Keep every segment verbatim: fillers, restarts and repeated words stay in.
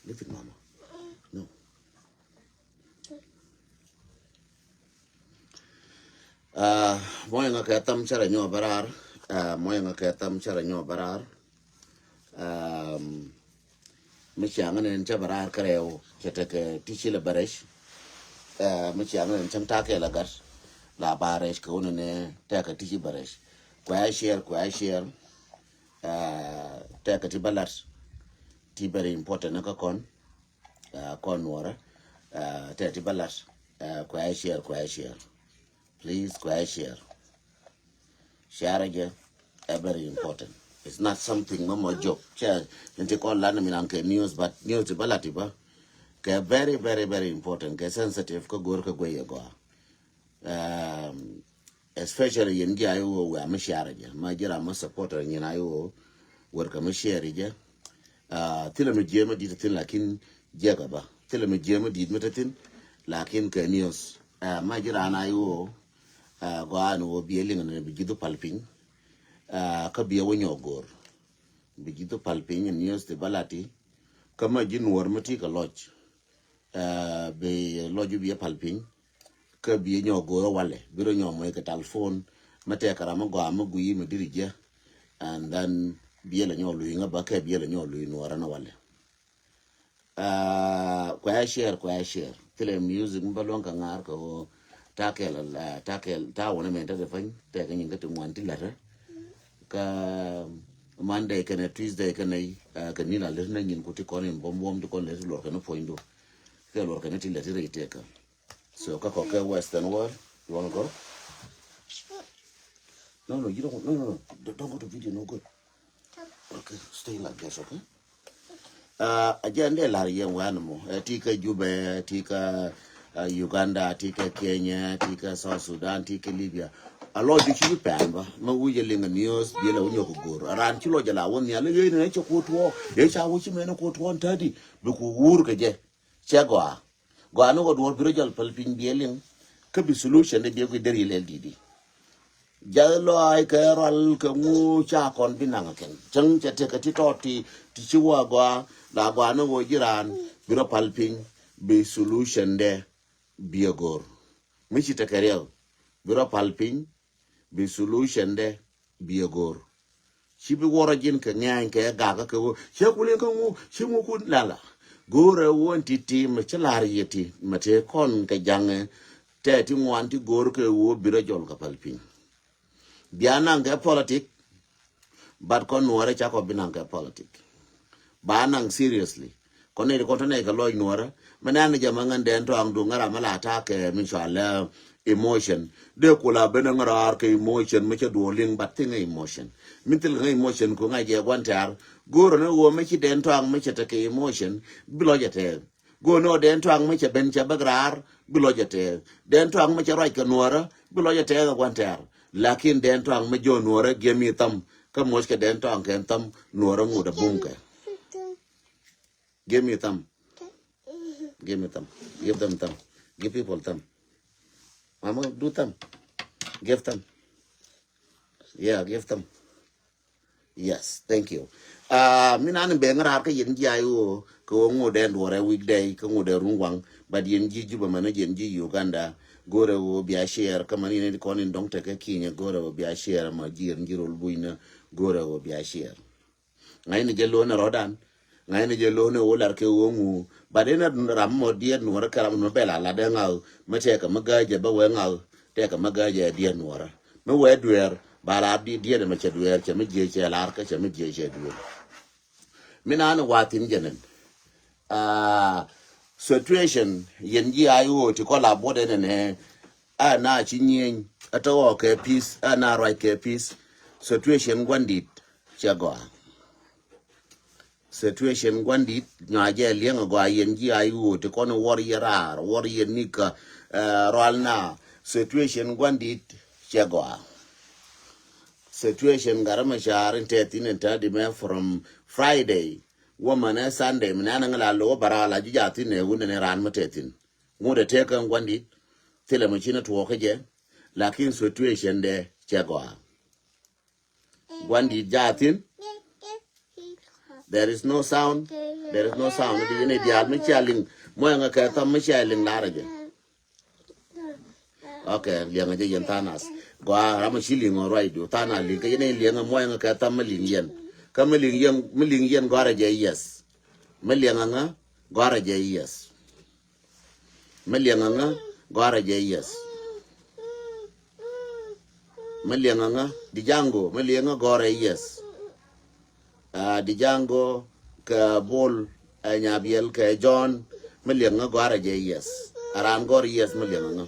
Listen, mama. No. Ah, mɔyɛ ŋa kɛ tham cɛ rɛ nyɔ bɛ raar. Ah, mɔyɛ ŋa kɛ tham cɛ rɛ nyɔ bɛ raar. Um, mi ciaŋ ni cɛ bɛ raar kɛ rɛw cɛ tekɛ ti ci lɛ bɛ rɛc. Ah, mi ciaŋ ni cɛ takɛ la gat la ba rɛc kɛ wuni ni tekɛ ti ci bɛ rɛc. Kuɛ share, kuɛ share. Ah, tekɛ ti bɛ lat ti very important ni kä kɔn. Ah, kɔn nuɔrɛ. Ah, tekɛ ti bɛ lat. Ah, kuɛ share, kuɛ share. Please, kuɛ share. Share jɛ ɛ very important. It's not something mɛ mɔ joke. Cɛ in ti kɔn lan mi nan kɛ news, but news ti bä la ti bä kɛ very, very, very important, kɛ sensitive, kɛ go̱r kɛ guey ɛ gɔaa. Um, especially yɛn ji̱ I O wɛ mi share jɛ, ma ji̱ ram mi supporter nyin I O wɛ kɛ mi share jɛ. Ah, thilɛ mi jiɛ mi dit thin, lakin jiɛ kɛ bä. Thilɛ mi jiɛ mi dit mi te thin, lakin kɛ news. Ah, ma ji̱ ran I O, ah, gɔaa ni wä biɛ liŋ ni bi ji̱ dhu pal piny. Ah, kä biɛ wä nyɔk go̱r. Bi ji̱ dhu pal piny ni news ti bä la ti. Kä ma ji̱ nuɔr mi ti kɛ lɔc. Ah, bi lɔc bi pal piny. Kä bi nyɔ go̱o̱r walɛ, bi rɔ nyɔ mɔc kɛ telephone. Mɛ tɛk kɛ ram mɛ gɔaa mɛ guiy mɛ diri jɛ. And then bi lɛ nyɔ luy ŋä bä kɛ bi lɛ nyɔ luy nuɔrä na walɛ. Ah, kuɛ share, kuɛ share. Thilɛ music mi bä luɔ̱ŋ kɛ ŋa̱r kɛ ɣöö ta kɛl, ah, ta kɛl, ta wunɛ mɛ ta dɛ pany, tɛk kɛ nyin kä ti ŋuan ti la̱tɛ. Kä Monday kɛnɛ Tuesday kɛnɛ, ah, kɛ ni la lät na nyin ku ti kɔn in buɔm buɔm ti kɔn lät luɔr kɛnɛ puɔ̱nydu. Kɛ luɔr kɛnɛ ti lät ti rɛy tɛk kä. So kä kɔkɛ Western world, you wanna go? No, no, you don't, no, no, no, don't, don't go to video, no good. Okay, stay like this, okay? Uh, a jɛ ndɛ lar yɛn wɛ ni mɔ. Eh, ti kä Juba, ti kä, uh, Uganda, ti kä Kenya, ti kä South Sudan, ti kä Libya. A lɔ di ci bi pɛn ba. Ma wujɛ liŋ news, bi la wunyɛ ku gur. A ran ci lɔ jɛ la wun ya le yɛ ni cɛ ku tuɔ. Yɛ ca wuci mɛ ni ku tuɔ ntadi. Bi ku wur kɛ jɛ. Cɛ gɔaa. Gɔaa ni wä duɔr bi rɔ jɔl päl piny biɛ liŋ. Kä bi solution de biɛ guic der yilɛl didi. Jath lɔaac kɛ rual kɛ ŋu ca kɔn bi naŋ kɛn. Cäŋ cɛ tekɛ ti tɔt ti, ti ci wä gɔaa, la gɔaa ni wä jiran, bi rɔ päl piny, bi solution de biɛ go̱r. Mi ci tekɛ riɛw, bi rɔ päl piny, bi solution de biɛ go̱r. Ci bi wuɔrɔ ji̱n kɛ ŋɛ̈ny kɛ gakä kɛ ɣöö cɛ kulin kä ŋu, ci ŋu kun lala. Go̱rɛ wä ti ti mɛ ci lar yɛ ti mɛ te kɔn kɛ jaŋɛ. Tɛ ti ŋuan ti go̱r kɛ ɣöö bi rɔ jɔl kɛ päl piny. Bia naŋ kɛ politik, but kɔn nuɔrɛ ca kɔ bi naŋ kɛ politik. Ba naŋ seriously. Kɔn nɛy ti kɔn tɔ nɛy kɛ lɔc nuɔrä. Mɛ nɛn ni jɛ mɛ ŋän dɛn tɔaŋ duŋ ŋära mɛ la ta̱a̱ kɛ mi cɔal, eh, emotion. Dee kula ben ŋära ar kɛ emotion mi cɛ duɔl liŋ, but thiŋ ɛ emotion. Mi thil kɛ ŋä emotion ku ŋa̱c jɛ gua̱n tɛ̈r. Go̱o̱rä ni ɣöö mi ci dɛn tɔaŋ mi cɛ tekɛ emotion, bi lɔc ɛ tɛɛth. Go̱o̱rä ni ɣöö dɛn tɔaŋ mi cɛ ben cɛ bäk raar, bi lɔc ɛ tɛɛth. Dɛn tɔaŋ mi cɛ ruac kɛ nuɔrä, bi lɔc ɛ tɛɛth ɛ gua̱n tɛ̈r. Lakin dɛn tɔaŋ mi jɔ̱ɔ̱n nuɔrä, gi̱ɛ mi thäm. Kä muɔc kɛ dɛn tɔaŋ kɛn thäm, nuɔrä ŋut ɛ buŋ kɛ. Give me thumb. Give me thumb. Give them thumb. Give people thumb. Mama, do thumb. Give thumb. Yeah, give thumb. Yes, thank you. Ah, mi nan beng rar ka yen ji̱ ayo, ka wo ŋo den duɔrɛ weekday, ka ŋo den run waŋ, but yen ji̱ Juba mɛn, yen ji̱ Uganda, go̱rɛ wo bia share, ka mani ni kɔn in dɔŋ tekɛ kinyɛ, go̱rɛ wo bia share, ma ji̱ yen ji̱ rol buy na, go̱rɛ wo bia share. Ŋa̱cni jɛ lo̱o̱n ɛ rɔ̱dan. Ŋa̱cni jɛ lo̱o̱n ɛ ɣöö lar kɛ ɣöö ŋu. But in a ram mɔ diɛt nuɔrä kɛ ram mɔ bɛ la lat ɛ ŋa̱th. Mi tɛkɛ mi gääc jɛ bä wee ŋa̱th. Tɛkɛ mi gääc jɛ diɛt nuɔrä. Mi wee dueer ba la di diɛt ɛmɛ cɛ dueer, cɛ mi jiɛ cɛ lar kä cɛ mi jiɛ cɛ dueer. Mi naan ɛ wathin jɛ nɛn. Ah, situation yɛn ji̱ I O ti kɔ la buɔt ɛn ɛnɛ. A na ci nyieny a tɔgɔ kɛ peace, a na ruac kɛ peace. Situation guandit cɛ gɔaa. Situation guandit nyɔa jɛ liɛŋ a gɔaa yɛn ji̱ I O ti kɔn wor yɛ raar, wor yɛ nika, eh, rual na. Situation guandit cɛ gɔaa. Situation garɛ mɛ caar in tɛ thin in tɛ di mɛ from Friday. Wä mɛnɛ Sunday mɛ nɛ nɛ ŋɛ la lo̱ wä bara la ji̱ ja thin ɛ wun nɛ ran mɛ tɛ thin. Ŋut ɛ tëë kä ŋuandit. Thilɛ mɛ ci ni tuɔɔk kä jɛ. Lakin situation dɛ cɛ gɔaa. Ŋuandit jaa thin. There is no sound. There is no sound. Di ni dial mi cia liŋ. Muɔyɛ ŋa kɛ tham mi cia liŋ lar jɛ. Okay, liɛŋ jɛ yɛn thanas. Gua ram ci liŋ ɔ ruai du thanas liŋ kɛ yɛn liɛŋ muɔyɛ ŋa kɛ tham mi liŋ yɛn. Kä mi liŋ yɛn mi liŋ yɛn gɔarɛ jɛ yes. Mi liɛŋ ŋa gɔarɛ jɛ yes. Mi liɛŋ ŋa gɔarɛ jɛ yes. Mi liɛŋ ŋa di jango mi liɛŋ ŋa gɔarɛ yes. Ah, di jango kɛ bol ɛ nyabiɛl kɛ John mi liɛŋ ŋa gɔarɛ jɛ yes. Aran gɔr yes mi liɛŋ ŋa.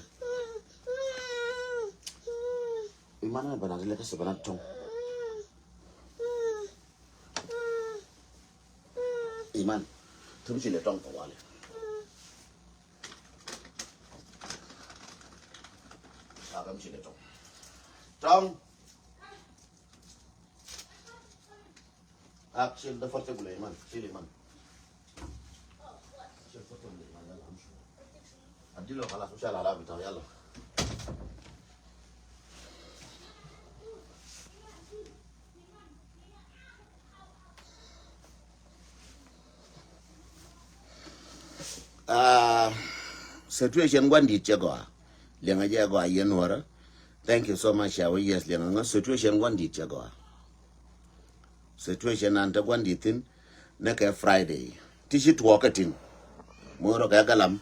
Iman ɛ bana di lɛ kɛ sɛ bana tɔŋ. Iman. Tum ci lɛ tɔŋ tawali. Agam ci lɛ tɔŋ. Tɔŋ. Ak cil da farce gula iman, cil iman. Cil farce gula iman, yalla amshi. Adilo khalas, msha Allah, Allah bita, yalla. Ah, situation guan dit cɛ gɔa. Liɛŋa jɛ gɔa yɛn wara. Thank you so much, Shawa. Yes, liɛŋa ŋa situation guan dit cɛ gɔa. Situation an te guan dit thin ne kɛ Friday. Ti ci tuɔɔk kɛ tin. Moro kɛ galam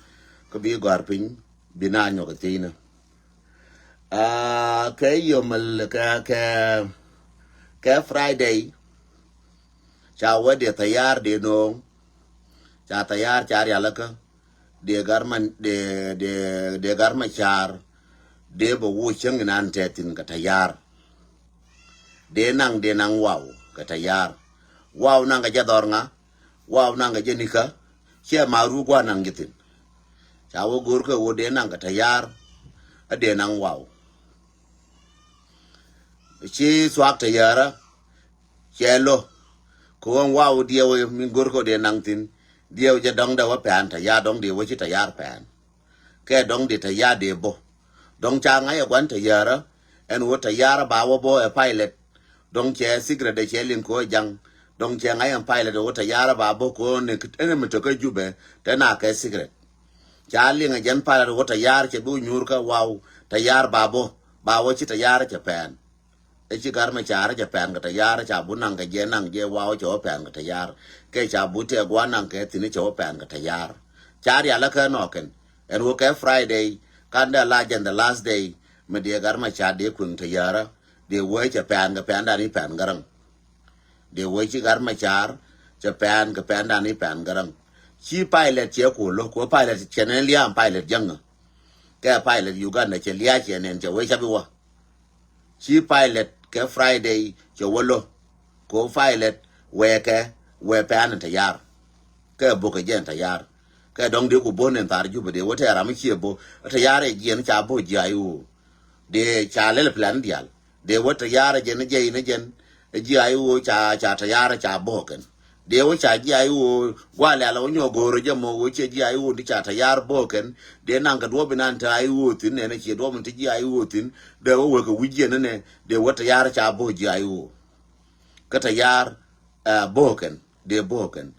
kä bi gɔr piny bi na nyɔk thiinä. Ah, kɛ yom kɛ kɛ kɛ Friday. Ca wä de thayar de noŋ. Ca thayar ca rial kä de gar ma de de de gar ma car. De bä wo cäŋ inan tɛ thin kɛ thayar. De naŋ de naŋ waw kɛ thayar. Waw naŋ kɛ jɛ dhɔr ŋa. Waw naŋ kɛ jɛ nikä. Cɛ ma ru gua naŋ jɛ thin. Ca wä gor kɛ wo de naŋ kɛ thayar. A de naŋ waw. Ci thuak thayarä. Cɛ lo. Kɛ ɣän waw diɛw mi go̱rkɛ wä dee naŋ thin. Diɛw jɛ dɔ̱ŋ dee wä pɛn tɛ ya dɔ̱ŋ dee wä ci tɛ yar pɛn. Kɛ dɔ̱ŋ dee tɛ ya dee bo̱. Dɔ̱ŋ ca ŋa̱c ɛ gua̱n tɛ yärä. Ɛn wä tɛ yar ba wä bo̱ ɛ pilot. Dɔ̱ŋ cɛ secret dee cɛ liŋ kɛ wä jaŋ. Dɔ̱ŋ cɛ ŋa̱c ɛn pilot wä tɛ yar ba bo̱ kɛ wä ni ɛn mi tökä Jubɛ tɛ na kɛ secret. Ca liŋ ɛ jɛn pilot wä tɛ yar cɛ bi wä nyuur kä waw tɛ yar ba bo̱ ba wä ci tɛ yar cɛ pɛn. Ɛ ci gar mɛ caarä cɛ pɛn kɛ tɛ yar ca bu naŋ kɛ jɛ naŋ jɛ waw cɛ wä pɛn kɛ tɛ yar. Kɛ ca bu tɛ gua naŋ kɛ thin cɛ wä pɛn kɛ tɛ yar. Ca rialä kɛ nɔkɛn. Ɛn wä kɛ Friday kan dɛ la jɛn the last day. Mɛ diɛ gar mɛ ca dee kueŋ tɛ yärä. Dee wä cɛ pɛn kɛ pɛn dan i̱ pɛn gäräŋ. Dee wä ci gar mɛ car cɛ pɛn kɛ pɛn dan i̱ pɛn gäräŋ. Ci pilot cɛ kuɔ lo̱k kuɔ pilot cɛ nɛn liaam pilot jäŋä. Kɛ pilot Uganda cɛ lia̱a̱ cɛ nɛn cɛ wee ca bi wä. Ci pilot kɛ Friday cɛ wä lo̱. Kɛ wä pilot wɛɛkɛ wɛɛ pɛn in tɛ yar. Kɛ bokɛ jɛ in tɛ yar. Kɛ dɔ̱ŋ dee ku bo̱n in thar Jubɛ dee wä tɛ ram mi ciɛ bo̱. Tɛ yar ɛ jiɛn ca bo̱ ji̱ a i̱ ɣöö. Dee ca lɛl plan diaal. Dee wä tɛ yar ɛ jɛn ɛ jɛ in ɛ jɛn. Ɛ ji̱ a i̱ ɣöö ca ca tɛ yar ɛ ca bo̱ kɛn. Dee wä ca ji̱ a i̱ ɣöö gua lɛl ɛ wä nyɔk go̱o̱r ɛ jɛ mɔ ɣöö ciɛ ji̱ a i̱ ɣöö di ca tɛ yar bo̱ kɛn. Dee naŋ kɛ duɔ̱ɔ̱p inan te a i̱ ɣöö thi̱n nɛn ɛ ciɛ duɔ̱ɔ̱p in te ji̱ a i̱ ɣöö thi̱n. Dee wä wek kɛ wi̱c jiɛn inɛ. Dee wä tɛ yar ɛ ca bo̱ ji̱ a i̱ ɣöö. Kä tɛ yar ɛ bo̱ kɛn. Dee bo̱ kɛn.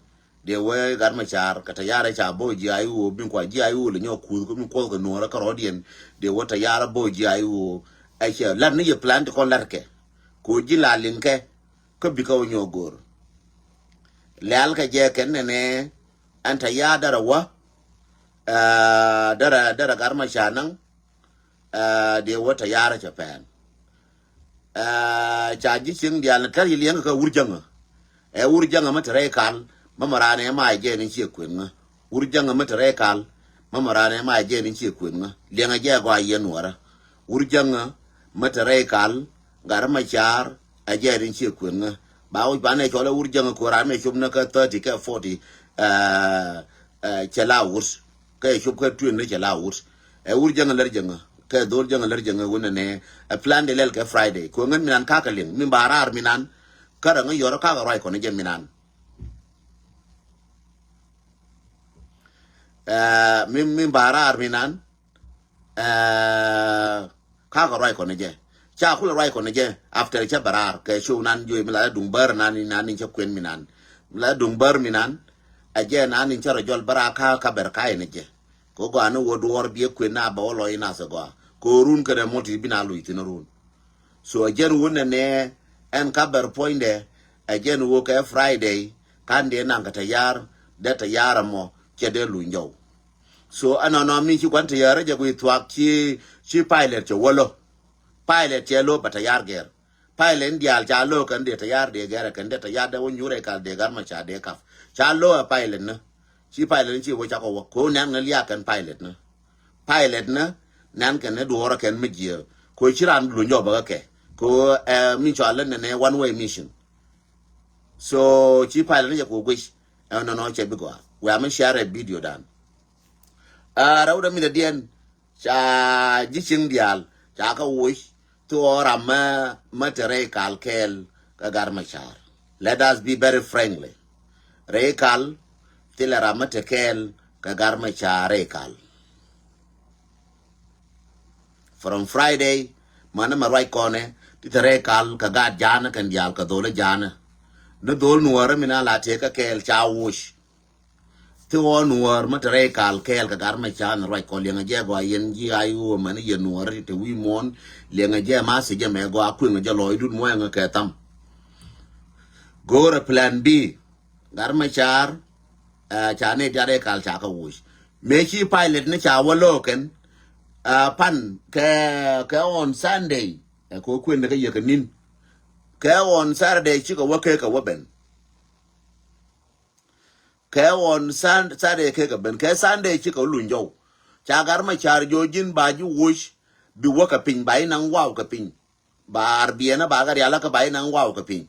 Dee wee gat mɛ car kɛ tɛ yar ɛ ca bo̱ ji̱ a i̱ ɣöö bin kua ji̱ a i̱ ɣöö lɛ nyɔk kuth kä mi kuɔth kɛ nuɔrä kä rɔ̱diɛn. Dee wä tɛ yar ɛ bo̱ ji̱ a i̱ ɣöö ɛ cɛ lat ni yɛ plan ti kɔn lat kɛ. Kɛ ɣöö ji̱ la liŋ kɛ kä bikɛ wä nyɔk go̱o̱r. Lɛ̈l kɛ jɛ kɛn nɛnɛ ɛn tɛ yar därɛ wä. Ɛ, därɛ därɛ gat mɛ car naŋ. Ɛ, dee wä tɛ yar ɛ cɛ pɛn. Ɛ, ca ji̱ cieŋ diaal ni tɛr yi liɛŋ kɛ wur jäŋä. Ɛ wur jäŋä mi te rɛy kal, mɛ mɛ raan ɛ ma jɛ ni ciɛ kueŋä. Wur jäŋä mi te rɛy kal, mɛ mɛ raan ɛ ma jɛ ni ciɛ kueŋä. Liɛŋä jɛ gɔaa yɛ nuɔrä. Wur jäŋä mi te rɛy kal, gat mɛ car, ɛ jɛ ni ciɛ kueŋä. Ba wi̱c banɛ cɔl ɛ wur jäŋä ko̱ raan mɛ cop ni kä thirty kɛ forty, ɛ, ɛ, cɛ la wut. Kɛ cop kɛ twenty cɛ la wut. Ɛ wur jäŋä lär jäŋä. Kɛ dhol jäŋä lär jäŋä wun nɛ nɛ. Ɛ plan de lɛl kɛ Friday. Kɛ ɣöö ŋän minan kakɛ liŋ. Mi ba raar minan. Kä rɛ ŋä yɔrä kakɛ ruac kɔn jɛ minan. Ɛ, mi, mi ba raar minan. Ɛ, kakɛ ruac kɔn jɛ. Ca kulɛ ruac kɔn jɛ. After cɛ bɛ raar. Kɛ show nan juɔy mi la duŋ bär nan, nan ni cɛ kuɛn minan. La duŋ bär mi nan. Ɛ jɛ nan in cä rɔ jɔl bär a ka Kaber ka in jɛ. Ko gɔaa ni wä duɔɔr biɛ kuën na bɛ wä lɔ in a sɛ gɔaa. Ko run kɛ dɛ mɔl ti bi na luc thin run. So ɛ jɛn wä nɛ nɛ ɛn Kaber puɔ̱nydɛ. Ɛ jɛn wä kɛ Friday kan dee naŋ kɛ tɛ yar dɛ tɛ yar ɛmɔ cɛ dee luny jɔw. So ɛnɔnɔ mi ci gua̱n tɛ yar ɛ jɛ guiy thuak ci ci pilot cɛ wä lo. Pilot cɛ lo bɛ tɛ yar gɛr. Pilot in diaal ca lo̱o̱k kɛn dee tɛ yar dee gɛrɛ kɛn dee tɛ yar dee wä nyuur ɛ kal dee gar ma ca dee kap. Ca lo̱o̱k ɛ pilot ni. Ci pilot ni ci wä ca kɔ wä. Ko nɛn ni liak kɛn pilot ni. Pilot ni nɛn kɛn ni duɔɔrä kɛn mi jiɛ. Ko ci ran lu nyɔk bä kɛ. Ko ɛ mi cɔal ni nɛ one way mission. So ci pilot ni jɛ ko guic. Ɛ nɔnɔ cɛ bi gɔaa. Wɛ mi share ɛ video dan. Ɛ rɛw dɛ mi dɛ diɛn. Ca ji̱ cieŋ diaal ca kä wuc. Thok ram mä mä te rɛy kal kɛɛl kä Gat Macar. Let us be very frankly. Rɛy kal thilɛ ram mä te kɛɛl kä Gat Macar rɛy kal. From Friday mäni mɛ ruac kɔnɛ ti te rɛy kal kä gaat janɛ kɛn diaal kä dholä janɛ. Ni dhol nuɔrä mi na la tëë kä kɛɛl ca wuc. Thok ɣɔn nuɔɔr mä te rɛy kal kɛɛl kɛ Gat Macar ni ruac kɔ liɛŋɛ jɛ gɔaa yɛn ji̱ a i̱ ɣöö mɛn yɛ nuɔɔr te wi̱i̱ muɔ̱ɔ̱n liɛŋɛ jɛ ma thiecä mɛ gɔaa kueŋɛ jɛ lɔɔcdun muɔ̱ɔ̱ŋɛ kɛ tham. Go̱o̱rɛ plan B. Gat Macar ca nɛy diaal rɛy kal ca kɛ woc mëë ci pilot ni ca wä lo̱o̱kɛn. Pan kɛ kɛ on Sunday ɛ kɛ kuën ni kä yɛ kɛ ni̱n. Kɛ on Saturday cikɛ wä kek kɛ wä ben. Kɛ ɣɔn Sun- Saturday kek kɛ ben kɛ Sunday cikɛ luny jɔw. Ca Gat Macar jiɔ ji̱n ba ji̱ woc bi wä kɛ piny ba inaŋ waw kɛ piny. Ba ar biɛnä ba kɛ rialä kä ba inaŋ waw kɛ piny.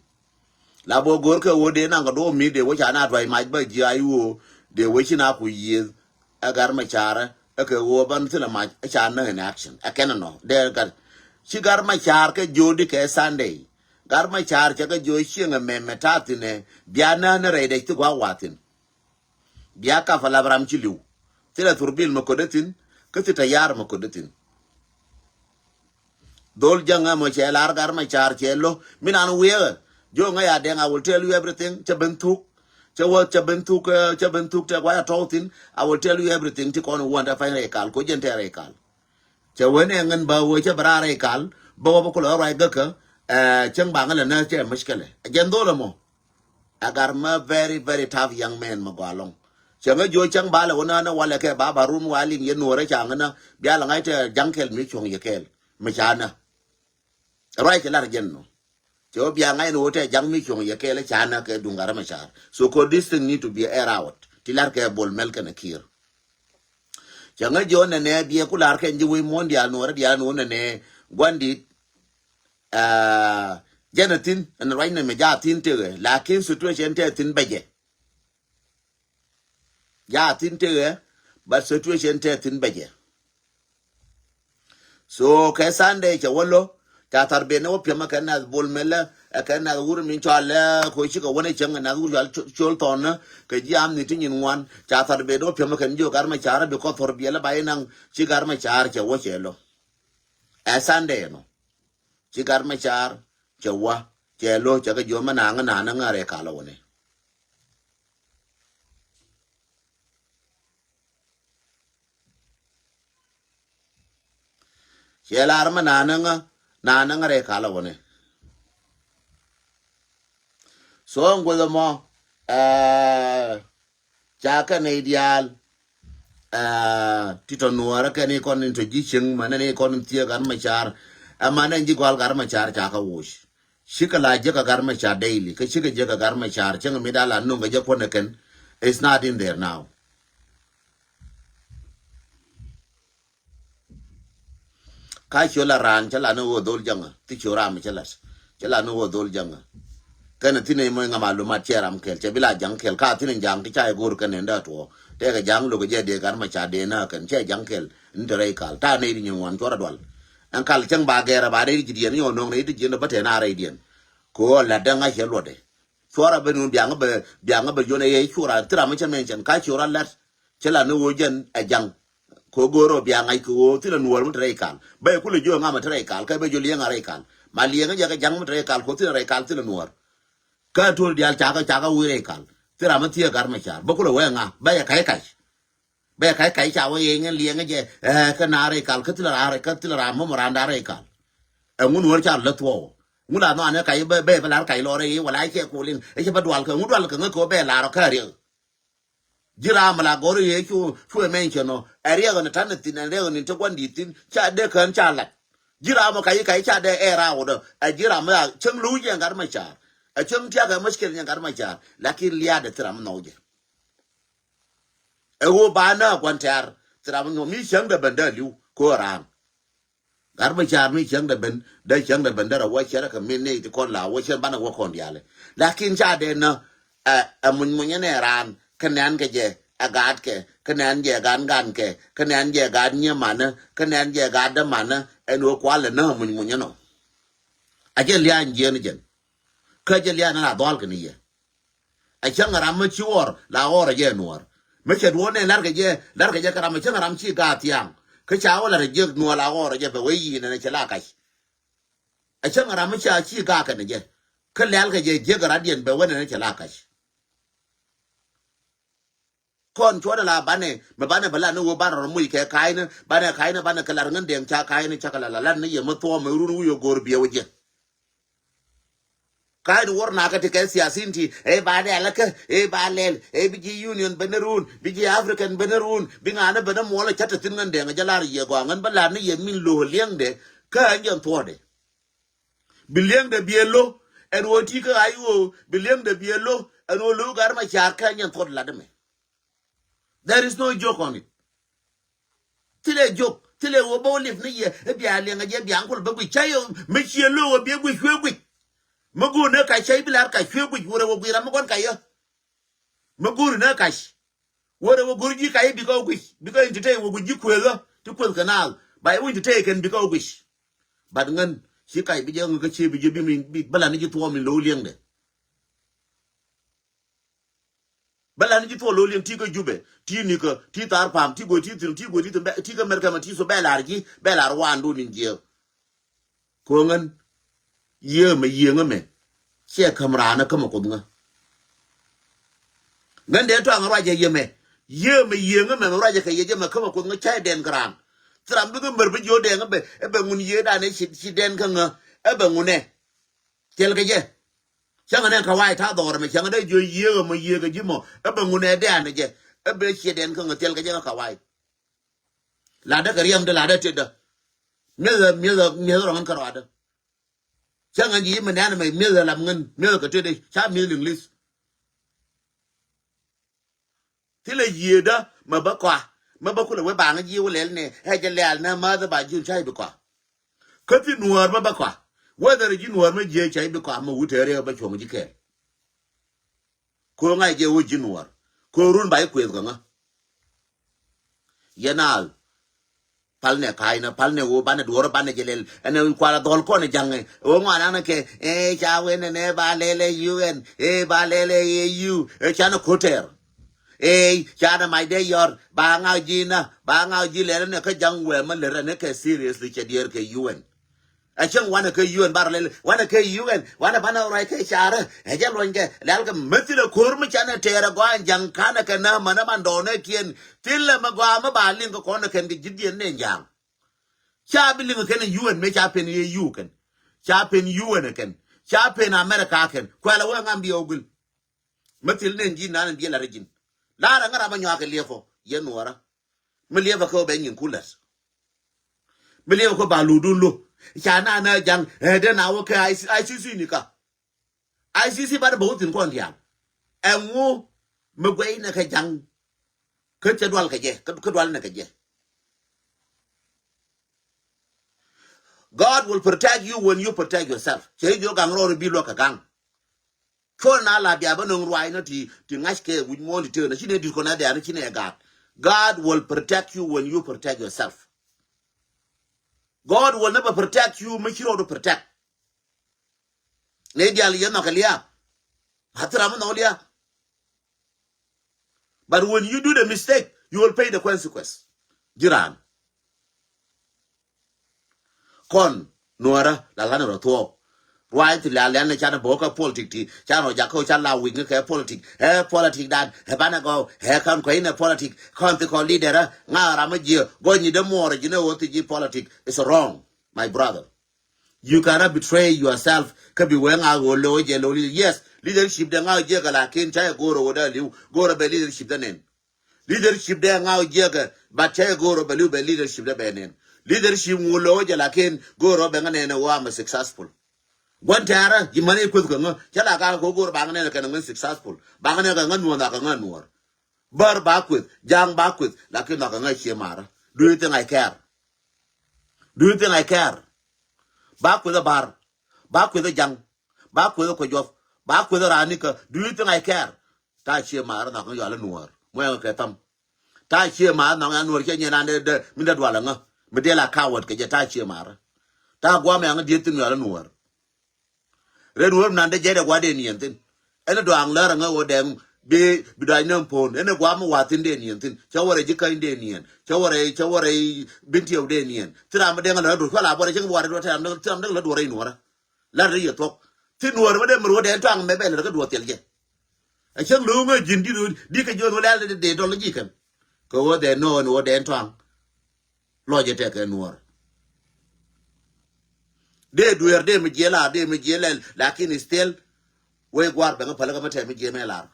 La bä go̱r kɛ ɣöö dee naŋ kɛ duɔ̱ɔ̱p mi dee wä ca na duac mac bä ji̱ a i̱ ɣöö dee wä ci na ku yiëëth. Ɛ Gat Macar ɛ kɛ ɣöö ban thilɛ mac ɛ ca näk in action ɛ kɛn ɛnɔ dee gat. Ci Gat Macar kɛ jiɔ di kɛ Sunday. Gat Macar cɛ kɛ jiɔ cieŋ ɛmɛ mɛ ta̱a̱ thi̱n ɛ bia nään ni rɛy dɛc thi gua̱a̱k wa̱a̱ thi̱n. Bia kap a lap ram ci li̱w. Thilɛ thur bil mɛ ko̱dä thi̱n kä thi tɛ ya̱r mɛ ko̱dä thi̱n. Dhol jäŋ ɛmɔ cɛ lar Gat Macar cɛ lo̱ mi nan wiee. Jiɔ ŋäc a dɛŋ, I will tell you everything. Cɛ ben thuk. Cɛ wä cɛ ben thuk cɛ ben thuk tɛ gua̱c a tɔ̱w thi̱n. I will tell you everything ti kɔn wuɔ̱n tɛ pa̱ny rɛy kal ko̱ jɛn tɛ rɛy kal. Cɛ wen ɛ ŋän bä wee cä bä raar rɛy kal bä wä bä kulɛ ruac gäkä. Cäŋ baŋä lɛ nä cɛ mushkilɛ jɛn dhol ɛmɔ. Ɛ Gat mä very very tough young man mɛ gɔaa lɔŋ. Cäŋä jiɔ cäŋ ba lɛ wä nä nä walɛ kɛ ba ba run wa liŋ yɛ nuɔrɛ ca ŋä nä bia lɛ ŋa̱c tɛ jaŋ kɛl mi cuɔ̱ŋ yɛ kɛɛl mi ca nä. Ruac cɛ lar jɛn nɔ. Cɛ wä bia ŋa̱c ni wä tɛ jaŋ mi cuɔ̱ŋ yɛ kɛɛl ca nä kɛ duŋ Gat Macar. So ko this thing need to be air out ti lar kɛ Bol Mel kɛnɛ Kiir. Cɛ ŋä jiɔ nɛnɛ biɛ ku lar kɛn ji̱ wec muɔ̱n diaal nuɔrɛ diaal nuɔrɛ nɛnɛ gua̱n dit. Jɛn a thi̱n ɛn ruac nɛmɛ ja thi̱n tekɛ lakin situation tɛ thi̱n bɛcɛ. Ja thi̱n tekɛ but situation tɛ thi̱n bɛcɛ. So kɛ Sunday cɛ wä lo̱ ca thar ben ni wä piɛmä kɛ nath Bol Mel ɛ kɛ nath wur min cɔal lɛ ko cikɛ wä ni cäŋ nath wur cɔal col thɔn kɛ ji̱ am ni ti nyin ŋuan ca thar ben ni wä piɛmä kɛn jiök Gat Macar bi kɔ thor biɛl ba inaŋ ci Gat Macar cɛ wä cɛ lo̱. Ɛ Sunday nɔ ci Gat Macar cɛ wä cɛ lo̱ cɛ kɛ jiök mä naŋä naŋä ŋa̱rɛ kalä wä ni. Cɛ lar mä nanäŋä nanäŋä rɛy kalä wä ni. So ŋuoth ɛmɔ ca kɛ nɛy diaal. Ti tɔ nuɔɔrä kɛn i̱ kɔn in tɔ ji̱ cieŋ mänɛ ni kɔn in thiee Gat Macar. Ɛ mänɛ in ji̱ gɔal Gat Macar ca kɛ woc. Cikɛ la jiäkä Gat Macar daily kä cikɛ jiäkä Gat Macar cäŋ mi dal a nuŋ kɛ jɛ kuɔn ɛ kɛn. It's not in there now. Ka ciö la raan cä la ni ɣöö dhol jäŋä thi ciö ram cä lat cä la ni ɣöö dhol jäŋä. Kɛn a thin ɛ mɔc ŋa malumat cɛ ram kɛl cɛ bi la jaŋ kɛl ka thin ɛ jaŋ ti ca ɛ go̱o̱r kɛn ɛ ndä tuɔ tɛkɛ jaŋ lo̱k ɛ jɛ dee Gat Macar dee nä kɛn cɛ jaŋ kɛl. Ni te rɛy kal ta nɛy di nyin ŋuan cuɔr a dual. Ɛn kal cäŋ ba gɛɛr a ba rɛy di ci diɛn yɔ no̱o̱ŋ nɛy di jiɛn ɛ bä tɛn a rɛy diɛn. Kɛ ɣöö lat däŋ a cɛ luɔtdɛ. Cuɔr a ben wun biaŋä bɛ biaŋä bɛ yɔn ɛ yɛ cuɔr a thir a mi cɛ mɛn cɛn ka ciö ra lat. Cɛ la ni ɣöö jɛn ɛ jaŋ. Ko go̱o̱r ɔ bia ŋa̱c kɛ ɣöö thilɛ nuɔɔr mi te rɛy kal bä yɛ kulɛ jiök ŋa mi te rɛy kal kɛ bɛ jiö liɛŋ a rɛy kal. Ma liɛŋ jɛ kɛ ja̱ŋ mi te rɛy kal ko thilɛ rɛy kal thilɛ nuɔɔr. Kä to̱l diaal cakä cakä wi̱i̱ rɛy kal. Thil ram mi thiee Gat Macar bä kulɛ wee ŋa bä yɛ ka̱c ka̱c. Bɛ ka̱c ka̱c ca wä yɛ ŋɛn liɛŋä jɛ. Ɛ kä na rɛy kal kä thilɛ raa rɛy kä thilɛ raa mɔmɔ raa da rɛy kal. Ɛŋu nuɔr ca lä thuɔɔk. Ŋu la nhɔanɛ ka̱c bɛ bɛ bɛ lar ka̱c lɔrɛ i̱ wala cɛ kuliŋ ɛ cɛ bä dual kɛ ŋu dual kɛ ŋä kɛ wä bɛ lar ɔ kä riɛk. Ji̱ ram la gɔr i̱ cu cu ɛ mɛny cɛ nɔ ɛ riɛk ni tan ni thin ɛ riɛk ni te gua̱n di̱i̱t thin ca dee kään ca lat. Ji̱ ram ɔ ka̱c ka̱c ca dee ɛ raa wä dɔ ɛ ji̱ ram ɛ cäŋ lo̱w jɛ Gat Macar. Ɛ cäŋ tiak ɛ mushkil jɛ Gat Macar lakin liaat ɛ thil ram nhɔw jɛ. Ɛ ɣöö ba nä gua̱n tɛ̈r thil ram mi nyuɔ̱th mi cäŋdɛ ben dee li̱w kɛ ɣöö raan. Gat Macar mi cäŋdɛ ben dee cäŋdɛ ben dee rɛ wä cɛ rɛ kɛ min ni ti kɔn la wä cɛ banɛ wä kɔn diaal. Lakin ca dee nä ɛ ɛ muny muny ɛn ɛ raan kä nɛn kɛ jɛ ɛ gaatkɛ kä nɛn jɛ gaat gankɛ kä nɛn jɛ gaat nyiee manä kä nɛn jɛ gaat dämanä ɛn ɣöö kualɛ nä ɛ muny muny ɛnɔ. A jɛ lia̱a̱ny jiɛn jɛn kä jɛ lia̱a̱ny ɛn a dhua̱l kɛ ni yɛ. A cäŋ ram mi ci ɣɔr la ɣɔr a jɛ nuɔr. Mi cɛ duɔ̱ɔ̱r nɛ lar kɛ jɛ lar kɛ jɛ kä ram a cäŋ ram ci gaat thiaŋ. Kä ca wä lar a jɛ nuɔr la ɣɔr a jɛ bɛ wee yi̱i̱n ɛn cɛ la kac. A cäŋ ram mi ca ci gaat kɛn jɛ kä lɛl kɛ jɛ jiäk rat diɛn bɛ wee nɛn cɛ la kac. Kɔn cuɔt ala banɛ mɛ banɛ bɛ lat ni wee banɛ rɔ muc kɛ ka̱a̱cni banɛ ka̱a̱cni banɛ kɛ lat ŋän dɛŋ ca ka̱a̱cni ca kɛ lat la lat ni yɛ mi thuɔ̱ɔ̱m mɛ run wi̱i̱ ɛ go̱o̱r biɛ wä jiɛ. Ka̱a̱cni wär nakä ti kɛ siasin ti ɛ ba lɛl kä ɛ ba lɛl ɛ bi ji̱ union ben run bi ji̱ African ben run bi ŋa̱n ben muɔl ɛ ca̱t te thi̱n ŋän dɛŋ jɛ lar yɛ gɔaa ŋän bä lar ni yɛ min lo̱o̱ liɛŋdɛ kä ɛ jɛn thuɔ̱ɔ̱dɛ. Bi liɛŋdɛ biɛ lo̱ ɛn ɣöö ti kä ay ɣöö bi liɛŋdɛ biɛ lo̱ ɛn ɣöö lo̱o̱ Gat Macar kä ɛ jɛn thuɔ̱ɔ̱dɛ lat ɛmɛ. There is no joke on it. Thilɛ jok thilɛ wä bä wä lip ni yɛ ɛ bia liɛŋ ɛ jɛ bia ŋkol bä guic ca yɛ mi ciɛ lo̱w ɛ biɛ guic cuɛ guic. Mi go̱o̱r ni kac ca i̱ bi lar kac cuɛ guic wurɛ wä guic ram mi gua̱n kac yä. Mi go̱o̱r ni kac wurɛ wä go̱o̱r ji̱ kac i̱ bikɛ wä guic bikɛ entertain wä guic ji̱ kuëthä ti kuëth kɛ naath ba i̱ wä entertain kɛn bikɛ wä guic. But ŋän ci kac bi jɛ ŋä kä ci bi jɛ bi mi bi bä lan ni ji̱ thuɔɔm in lo̱w liɛŋdɛ. Bä lan ji̱ thuɔl lo̱l yɛn ti kä Jubɛ ti nikä ti thar pam ti go̱o̱r ti thi̱n ti go̱o̱r ti thi̱n bɛ ti kä Mɛrkɛ mɛ ti so bɛ lar ji̱ bɛ lar waan dun in jiɛ. Ko̱ŋän yiëë mɛ yiëŋä mɛ ciɛ käm raan kä mɛ kuoth ŋä. Ŋän dee tɔaŋ ruacɛ yɛ mɛ yiëë mɛ yiëŋä mɛ mɛ ruacɛ kɛ yɛ jɛ mɛ kä mɛ kuoth ŋä cä ɛ dɛn kä raan. Thil ram bi kä mär bi jiö dɛŋä bɛ ɛ bɛ ŋun yiëë dan ɛ ci dɛn kä ŋä ɛ bɛ ŋunɛ. Thil kɛ jɛ. Cäŋ nɛ kawai ta̱a̱ dhɔr mɛ cäŋ dee jiö yiëë mɔ yiëë kɛ ji̱ mɔ ɛ bɛ ŋun ɛ dɛ̈ɛ̈n jɛ ɛ bɛ ciɛ dɛn kä ŋä thil kɛ jɛ kä kawai. Ladä kɛ riɛmdä ladä tetdä. Mi̱eth mi̱eth mi̱eth rɔ̱ŋ kä rɔadä. Cäŋ ji̱ mɛ nɛn mɛ mi̱eth lam ŋän mi̱eth kɛ tetdä ca mi̱eth liŋ li̱th. Thilɛ yiëëdä mɛ bä kɔa mɛ bä kulɛ wee baŋä ji̱ wä lɛl nɛ ɛ jɛ lɛl nɛ mäth ba ji̱ ca i̱ bi kɔa. Kä thi nuäär mɛ bä kɔa whether ji̱ nuäär mɛ jiɛ ca i̱ bi kɔa mɛ wut tɛɛr yɛ bä cuɔ̱ŋ ji̱ kɛɛl. Ko̱ ŋa̱c jɛ wä ji̱ nuäär ko̱ run ba i̱ kuëth kɛ ŋä. Yɛn a pal nɛ ka̱a̱cnä pal nɛ ɣöö banɛ duɔ̱ɔ̱r banɛ jɛ lɛl ɛn kualɛ dhɔl kɔn ja̱ŋɛ ɣöö ŋɔan anɛ kɛ ɛ ca wen ɛn ɛ ba lɛl ɛ U N ɛ ba lɛl ɛ ɛ U ɛ canɛ ko̱tɛɛr. Ɛ canɛ mac dee yɔr ba ŋa̱k ji̱ na ba ŋa̱k ji̱ lɛl ɛn ɛ kä ja̱ŋ wɛɛ mä lɛr ɛn ɛ kɛ seriously cɛ diɛɛr kɛ U N. A cäŋ wanɛ kä U N bar lɛl wanɛ kä U N wanɛ banɛ ruac kä carä ɛ jɛ luɔ̱nykɛ lɛl kɛ mäthilɛ ko̱r mi canɛ tɛɛrɛ gɔaa ja̱ŋ kanɛ kɛ nä mänä man dɔɔnɛ kiɛn thilɛ mɛ gɔaa mi ba liŋ kɛ kɔn ɛ kɛn kɛ ji̱thdiɛn nɛ ja̱ŋ. Ca bi liŋ ɛ kɛn ɛ U N mëë ca pen yɛ U kɛn ca pen U N ɛ kɛn ca pen America kɛn kuɛlɛ wee ŋam biɛ wä guil. Mäthil nɛn ji̱ nan ɛ biɛ la rɛ ji̱n. Laarɛ ŋä ram ɛ nyuakɛ liɛpɔ yɛ nuɔrä. Mi liɛpɛ kɛ wä bɛ nyin kulɛt. Mi liɛpɛ kɛ ba ludun lo ca na na ja̱ŋ ɛ dee na wä kɛ I C C ni ka. I C C banɛ bä wä thi̱n kɔn diaal. Ɛŋu mi guɛy nɛ kɛ ja̱ŋ. Kä cɛ dual kɛ jɛ kä dual nɛ kɛ jɛ. God will protect you when you protect yourself. Cɛ i̱ jiɔ gaŋ rɔɔri bi luɔk kɛ gaŋ. Cuɔl na la bia bä no̱ŋ ruaacnä ti ti ŋa̱ckɛ wi̱c muɔ̱ɔ̱n ti tëë na ci nɛ di̱t kɔn na dhiaani ci nɛ gaat. God will protect you when you protect yourself. God will never protect you mi ci rɔɔdu protect. Nɛ dial yɛ nhɔk kɛ liaak. A thil ram mi nhɔk liaak. But when you do the mistake you will pay the consequence. Ji̱ raan. Kɔn nuɔrä la lan rɔ thuɔɔk. Ruac thi la lɛn ni can bok kä politik ti can rɔ jak kä can la wi̱c ni kɛ politik. Ɛ politik dan ɛ banɛ gɔw ɛ kan kuɛ inɛ politik. Kɔn thi kɔn lidɛr ɛ ŋa ram mi jiɛ gɔny ni dee muɔɔr ji̱ ni ɣöö thi ji̱ politik is wrong, my brother. You cannot betray yourself. Kä bi wee ŋa ɣöö lo̱ jɛ lo̱ li-, yes, leadership de ŋa jiɛ kɛ lakin ca yɛ go̱o̱r ɣöö dee li̱w go̱o̱r bɛ leadership de nen. Leadership de ŋa jiɛ kɛ, but ca yɛ go̱o̱r bɛ li̱w bɛ leadership de bɛ nen. Leadership ŋu lo̱ jɛ lakin go̱o̱r bɛ ŋa nen ɣöö am successful. Gua̱n tɛ̈rä ji̱ mani kueth kɛ ŋä ca la ka kɛ go̱o̱r ba ŋa nen kɛ ŋa successful ba ŋa nen kɛ ŋa nuɔ̱ɔ̱r kɛ ŋa nuɔ̱ɔ̱r. Bär ba kueth, ja̱a̱ŋ ba kueth, lakin nhɔakɛ ŋäc cie marä. Do you think I care? Do you think I care? Ba kueth ɛ Bär, ba kueth ɛ ja̱ŋ, ba kueth ɛ Kuɛ Juɔth, ba kueth ɛ raan nikä. Do you think I care? Ta̱a̱ cie marä nhɔakɛ ŋäc yɔal ɛ nuɔ̱ɔ̱r. Muɛŋɛ kɛ thäm. Ta̱a̱ cie marä nhɔakɛ ŋäc nuɔ̱ɔ̱r cie nyɛ naan dee dee mi dee dualɛ ŋä mi dee la coward kɛ jɛ. Ta̱a̱ cie marä. Ta̱a̱ gua̱a̱mɛ ŋä dieth thin yɔal ɛ nuɔ̱ɔ̱r. Ren wär nan de jɛt ɛ gua̱dɛ niɛn thin. Ɛn ɛ dɔaŋ lär ɛŋä wä dɛŋ bi bi dɔac näm po̱o̱n. Ɛn ɛ gua̱a̱m wa̱thin dee niɛn thin. Cä wä rɛy ji̱ käny dee niɛn. Cä wä rɛy, cä wä rɛy bin tiɛw dee niɛn. Thi ram mi dɛŋ lär duɔ̱r cua la buɔrɛ cäŋ buɔrɛ duɔ̱r tɛ ram dɛŋ, thi ram dɛŋ lär duɔ̱r rɛy nuɔ̱rä. Lar rɛy yɛ thuɔ̱k. Thi nuɔ̱r mi dee mi ruɔ̱dɛ ɛn tɔaŋ mɛ bɛ lär kä duɔ̱r thiɛl jɛ. Ɛ cäŋ lo̱o̱ŋä ji̱n di̱t ɣöö di̱t kɛ ji̱ ɣöö lɛl dee dɔl ji̱ kɛn. Kɛ ɣöö dee nöö ni ɣöö dee ɛn tɔaŋ. Lɔcɛ tɛkɛ nuɔ̱ɔ̱r. Dee dueer dee mi jiɛ lar dee mi jiɛ lɛl lakin still. Wec gua̱a̱r bɛŋ päl kä mi tɛm mi jiɛ mɛ lar.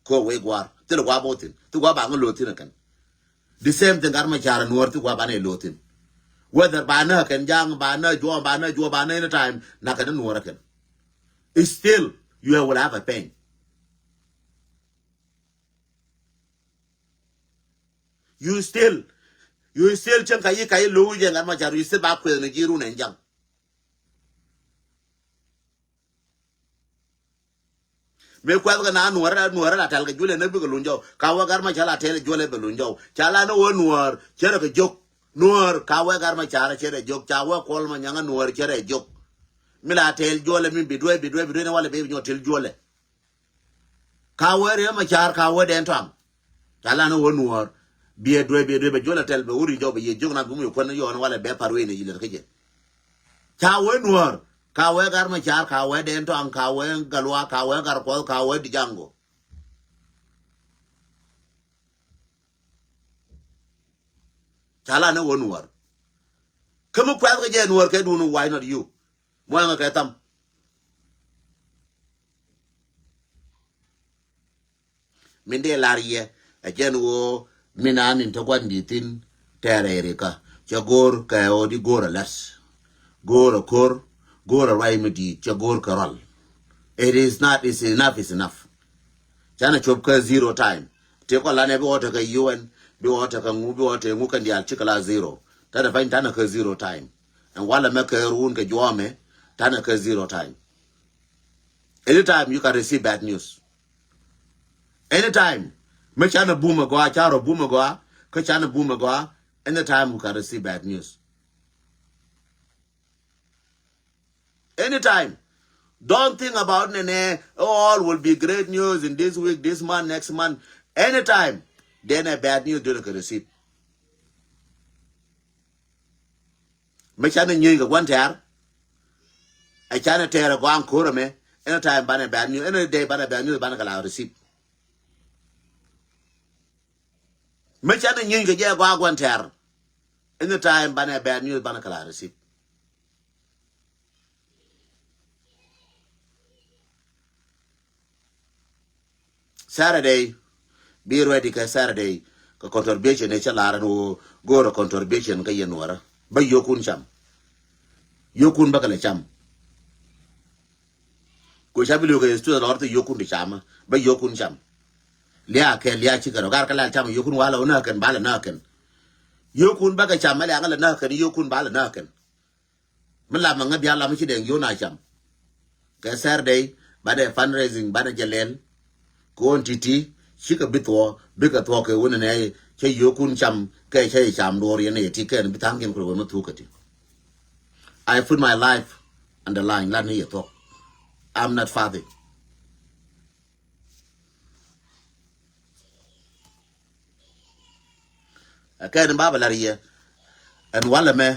Kɛ wec gua̱a̱r thil gua̱a̱ bok thi̱n thi gua̱a̱ ba ŋä lo̱o̱ thi̱n ɛ kɛn. The same thing gat ma ca̱r nuɔ̱ɔ̱r thi gua̱a̱ ba nɛ lo̱o̱ thi̱n. Whether ba nä kɛn ja̱a̱ŋ ba nä juɔ̱ɔ̱ŋ ba nä juɔ̱ɔ̱ŋ ba nä any time na kɛn nuɔ̱ɔ̱r ɛ kɛn. Still you will have a pain. You still, you still cieŋ ka yi ka yi lo̱w jɛ ŋa̱t ma car, you still ba kueth ni ji̱ run ɛn ja̱ŋ. Mi kuɛth kɛ na nuɔ̱ɔ̱rä nuɔ̱ɔ̱rä la tɛl kɛ juɔlɛ ni bikɛ luny jɔw ka wä gar ma ca la tɛl juɔlɛ bɛ luny jɔw ca la ni wä nuɔ̱ɔ̱r cɛ rɛ kɛ jok. Nuɔ̱ɔ̱r ka wä gar ma car cɛ rɛ jok ca wä kuɔl ma nyaŋä nuɔ̱ɔ̱r cɛ rɛ jok. Mi la tɛl juɔlɛ mi bi duee bi duee bi duee ni walɛ bi bi nyɔ tɛl juɔlɛ. Ka wee riee ma car ka wee dɛn tɔaŋ. Ca lan wee nuɔɔr. Biɛ duee biɛ duee bɛ juɔl a tɛl bɛ wuri jɔw bɛ yieth jiök na bumuyɛ kuän yɔɔn walɛ bɛ par wee ni yilɛr kä jɛ. Ca wee nuɔɔr ka wee gar ma car ka wee dɛn tɔaŋ ka wee galua ka wee gar kuɔth ka wee di jaŋgo. Ca lan wee nuɔɔr. Kä mi kuɛth kä jɛ nuɔɔr kɛ duun why not you? Muɔ̱ŋ kɛ tham. Min dee lar yɛ ɛ jɛn ɣöö min an in te gua̱n di̱i̱t thi̱n tɛɛrɛ irikä cɛ go̱o̱r kɛ ɣöö di go̱o̱r ɛ la̱t. Go̱o̱r ɛ ko̱r go̱o̱r ɛ ruac mi di̱i̱t cɛ go̱o̱r kɛ rual. It is not, is enough, is enough. Canɛ cop kä zero time. Ti kɔ lanɛ bi wä tekɛ U N bi wä tekɛ ŋu bi wä tekɛ ŋu kɛn diaal cikɛ la zero. Tanɛ pany tanɛ kä zero time. Ɛn walɛ mɛ kɛ ruun kɛ juɔmɛ tanɛ kä zero time. Anytime you can receive bad news. Anytime. Mi canɛ bumɛ gɔaa carɔ bumɛ gɔaa kä canɛ bumɛ gɔaa. Anytime you can receive bad news. Anytime. Don't think about nene, oh, all will be great news in this week, this month, next month. Anytime. Then a bad news dole kɛ receive. Mi canɛ nyieeny kɛ gua̱n tɛ̈r. Ɛ canɛ tɛɛr ɛ gɔaa ko̱r ɛmɛ. Anytime banɛ bad news, any day banɛ bad news banɛ kɛ la receive. Mi canɛ nyieeny kɛ jɛ ɛ gɔaa gua̱n tɛ̈r. Anytime banɛ bad news banɛ kɛ la receive. Saturday. Be ready kɛ Saturday. Kɛ contribution ɛ cä lar ɛn ɣöö go̱o̱rɛ contribution kä yɛn nuɔrä bä yokun cam. Yokun bä kɛ lɛ cam. Ku ca bi li̱w kɛ studio lɔr thi yokun ti camä bä yokun cam. Lia̱a̱ kɛn lia̱a̱ cikɛ rɔ gar kä lɛl cam yokun walɛ wä nääkɛn balɛ nääkɛn. Yokun bä kɛ cam mɛ lia̱a̱ ŋä lɛ nääkɛn yokun balɛ nääkɛn. Mi lam aŋä bia lam ci dɛŋ yona cam. Kɛ Saturday banɛ fundraising banɛ jɛ lɛl. Ko̱n titi cikɛ bi thuɔ bikɛ thuɔ kɛ wunɛ nɛ cɛ yokun cam kɛ cɛ cam duɔr yɛn yɛ ti kɛn bi thaŋ kɛn kulɛ wun mi thuk kɛ ti. I put my life on the line lat ni yɛ thuɔk. I'm not father. Ɛ kɛn in ba bɛ lar yɛ ɛn walɛ mɛ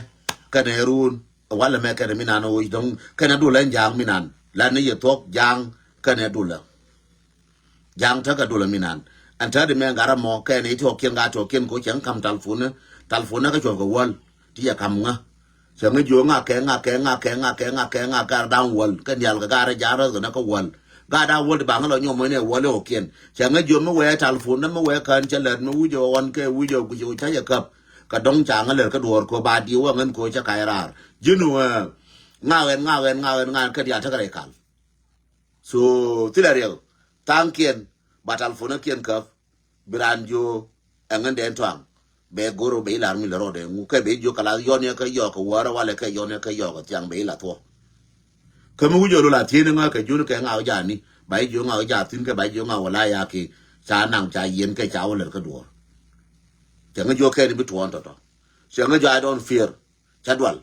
kɛn ɛ ruun. Walɛ mɛ kɛnɛ mi nan ɣöö dɔ̱ŋ kɛnɛ dulɛ ɛn ja̱a̱ŋ mi nan la ni yɛ thuɔ̱k ja̱a̱ŋ kɛnɛ dulɛ. Ja̱a̱ŋ tekɛ dulɛ mi nan ɛn te di mɛ gat ram mɔ kɛnɛ i̱ tuɔɔkiɛn gat tuɔɔkiɛn kɛ ɣöö cɛ ŋä ka̱m talpon ni talpon ni kä cuɔ̱p kɛ wäl ti yɛ ka̱m ŋä. Cɛ ŋä jiö ŋa kɛ ŋa kɛ ŋa kɛ ŋa kɛ ŋa kɛ ŋa kɛ ŋa gat da̱ŋ wäl kɛ nhial kɛ gat rɛ ja̱a̱ŋ rɛ kɛ nä kä wäl. Gat da̱ŋ wäl ti ba ŋä lɔ nyɔm mɔcnɛ wäl i̱ ɣɔ̱kiɛn cɛ ŋä jiö mi wee talpon ni mi wee kään cɛ lät mi wi̱c ɛ ɣɔn kɛ wi̱c ɛ guic ɛ ɣöö ca yɛ käp. Kɛ dɔ̱ŋ ca ŋä lɛr kä duɔ̱ɔ̱r kɛ ɣöö ba diw ɛ ŋän kɛ ɣöö cä ka̱c raar ji̱n ɣöö ŋa ɣɛn ŋa ɣɛn ŋa ɣɛn ŋa ɣɛn kɛ diaal tekɛ rɛy kal. So thilɛ riɛk tha̱a̱ŋkiɛn ba talpon ɛ kiɛn käp. Bi raan jiö ɛ ŋän dɛn tuaŋ bɛ go̱r bɛ ilar mi lɛ rɔɔdɛ ŋu kɛ bɛ jiö kɛ la yɔn yɛ kɛ yɔɔk kɛ wäärä walɛ kɛ yɔn yɛ kɛ yɔɔk kɛ thiaŋ bɛ ila thuɔ̱k. Kä mi wi̱c ɛ lo la thieen ŋä kɛ jiön kɛ ŋa ɣä ja̱a̱ni ba jiö ŋa ɣä ja̱a̱ thi̱n kɛ ba jiö ŋa wä la ya ki ca naŋ ca yiɛn kɛ ca wä lɛr kä duɔ̱ɔ̱r. Cɛ ŋä jiö kɛn bi tuɔɔn tɔ̱tɔ̱ cɛ ŋä jiö I don't fear. Ca dual.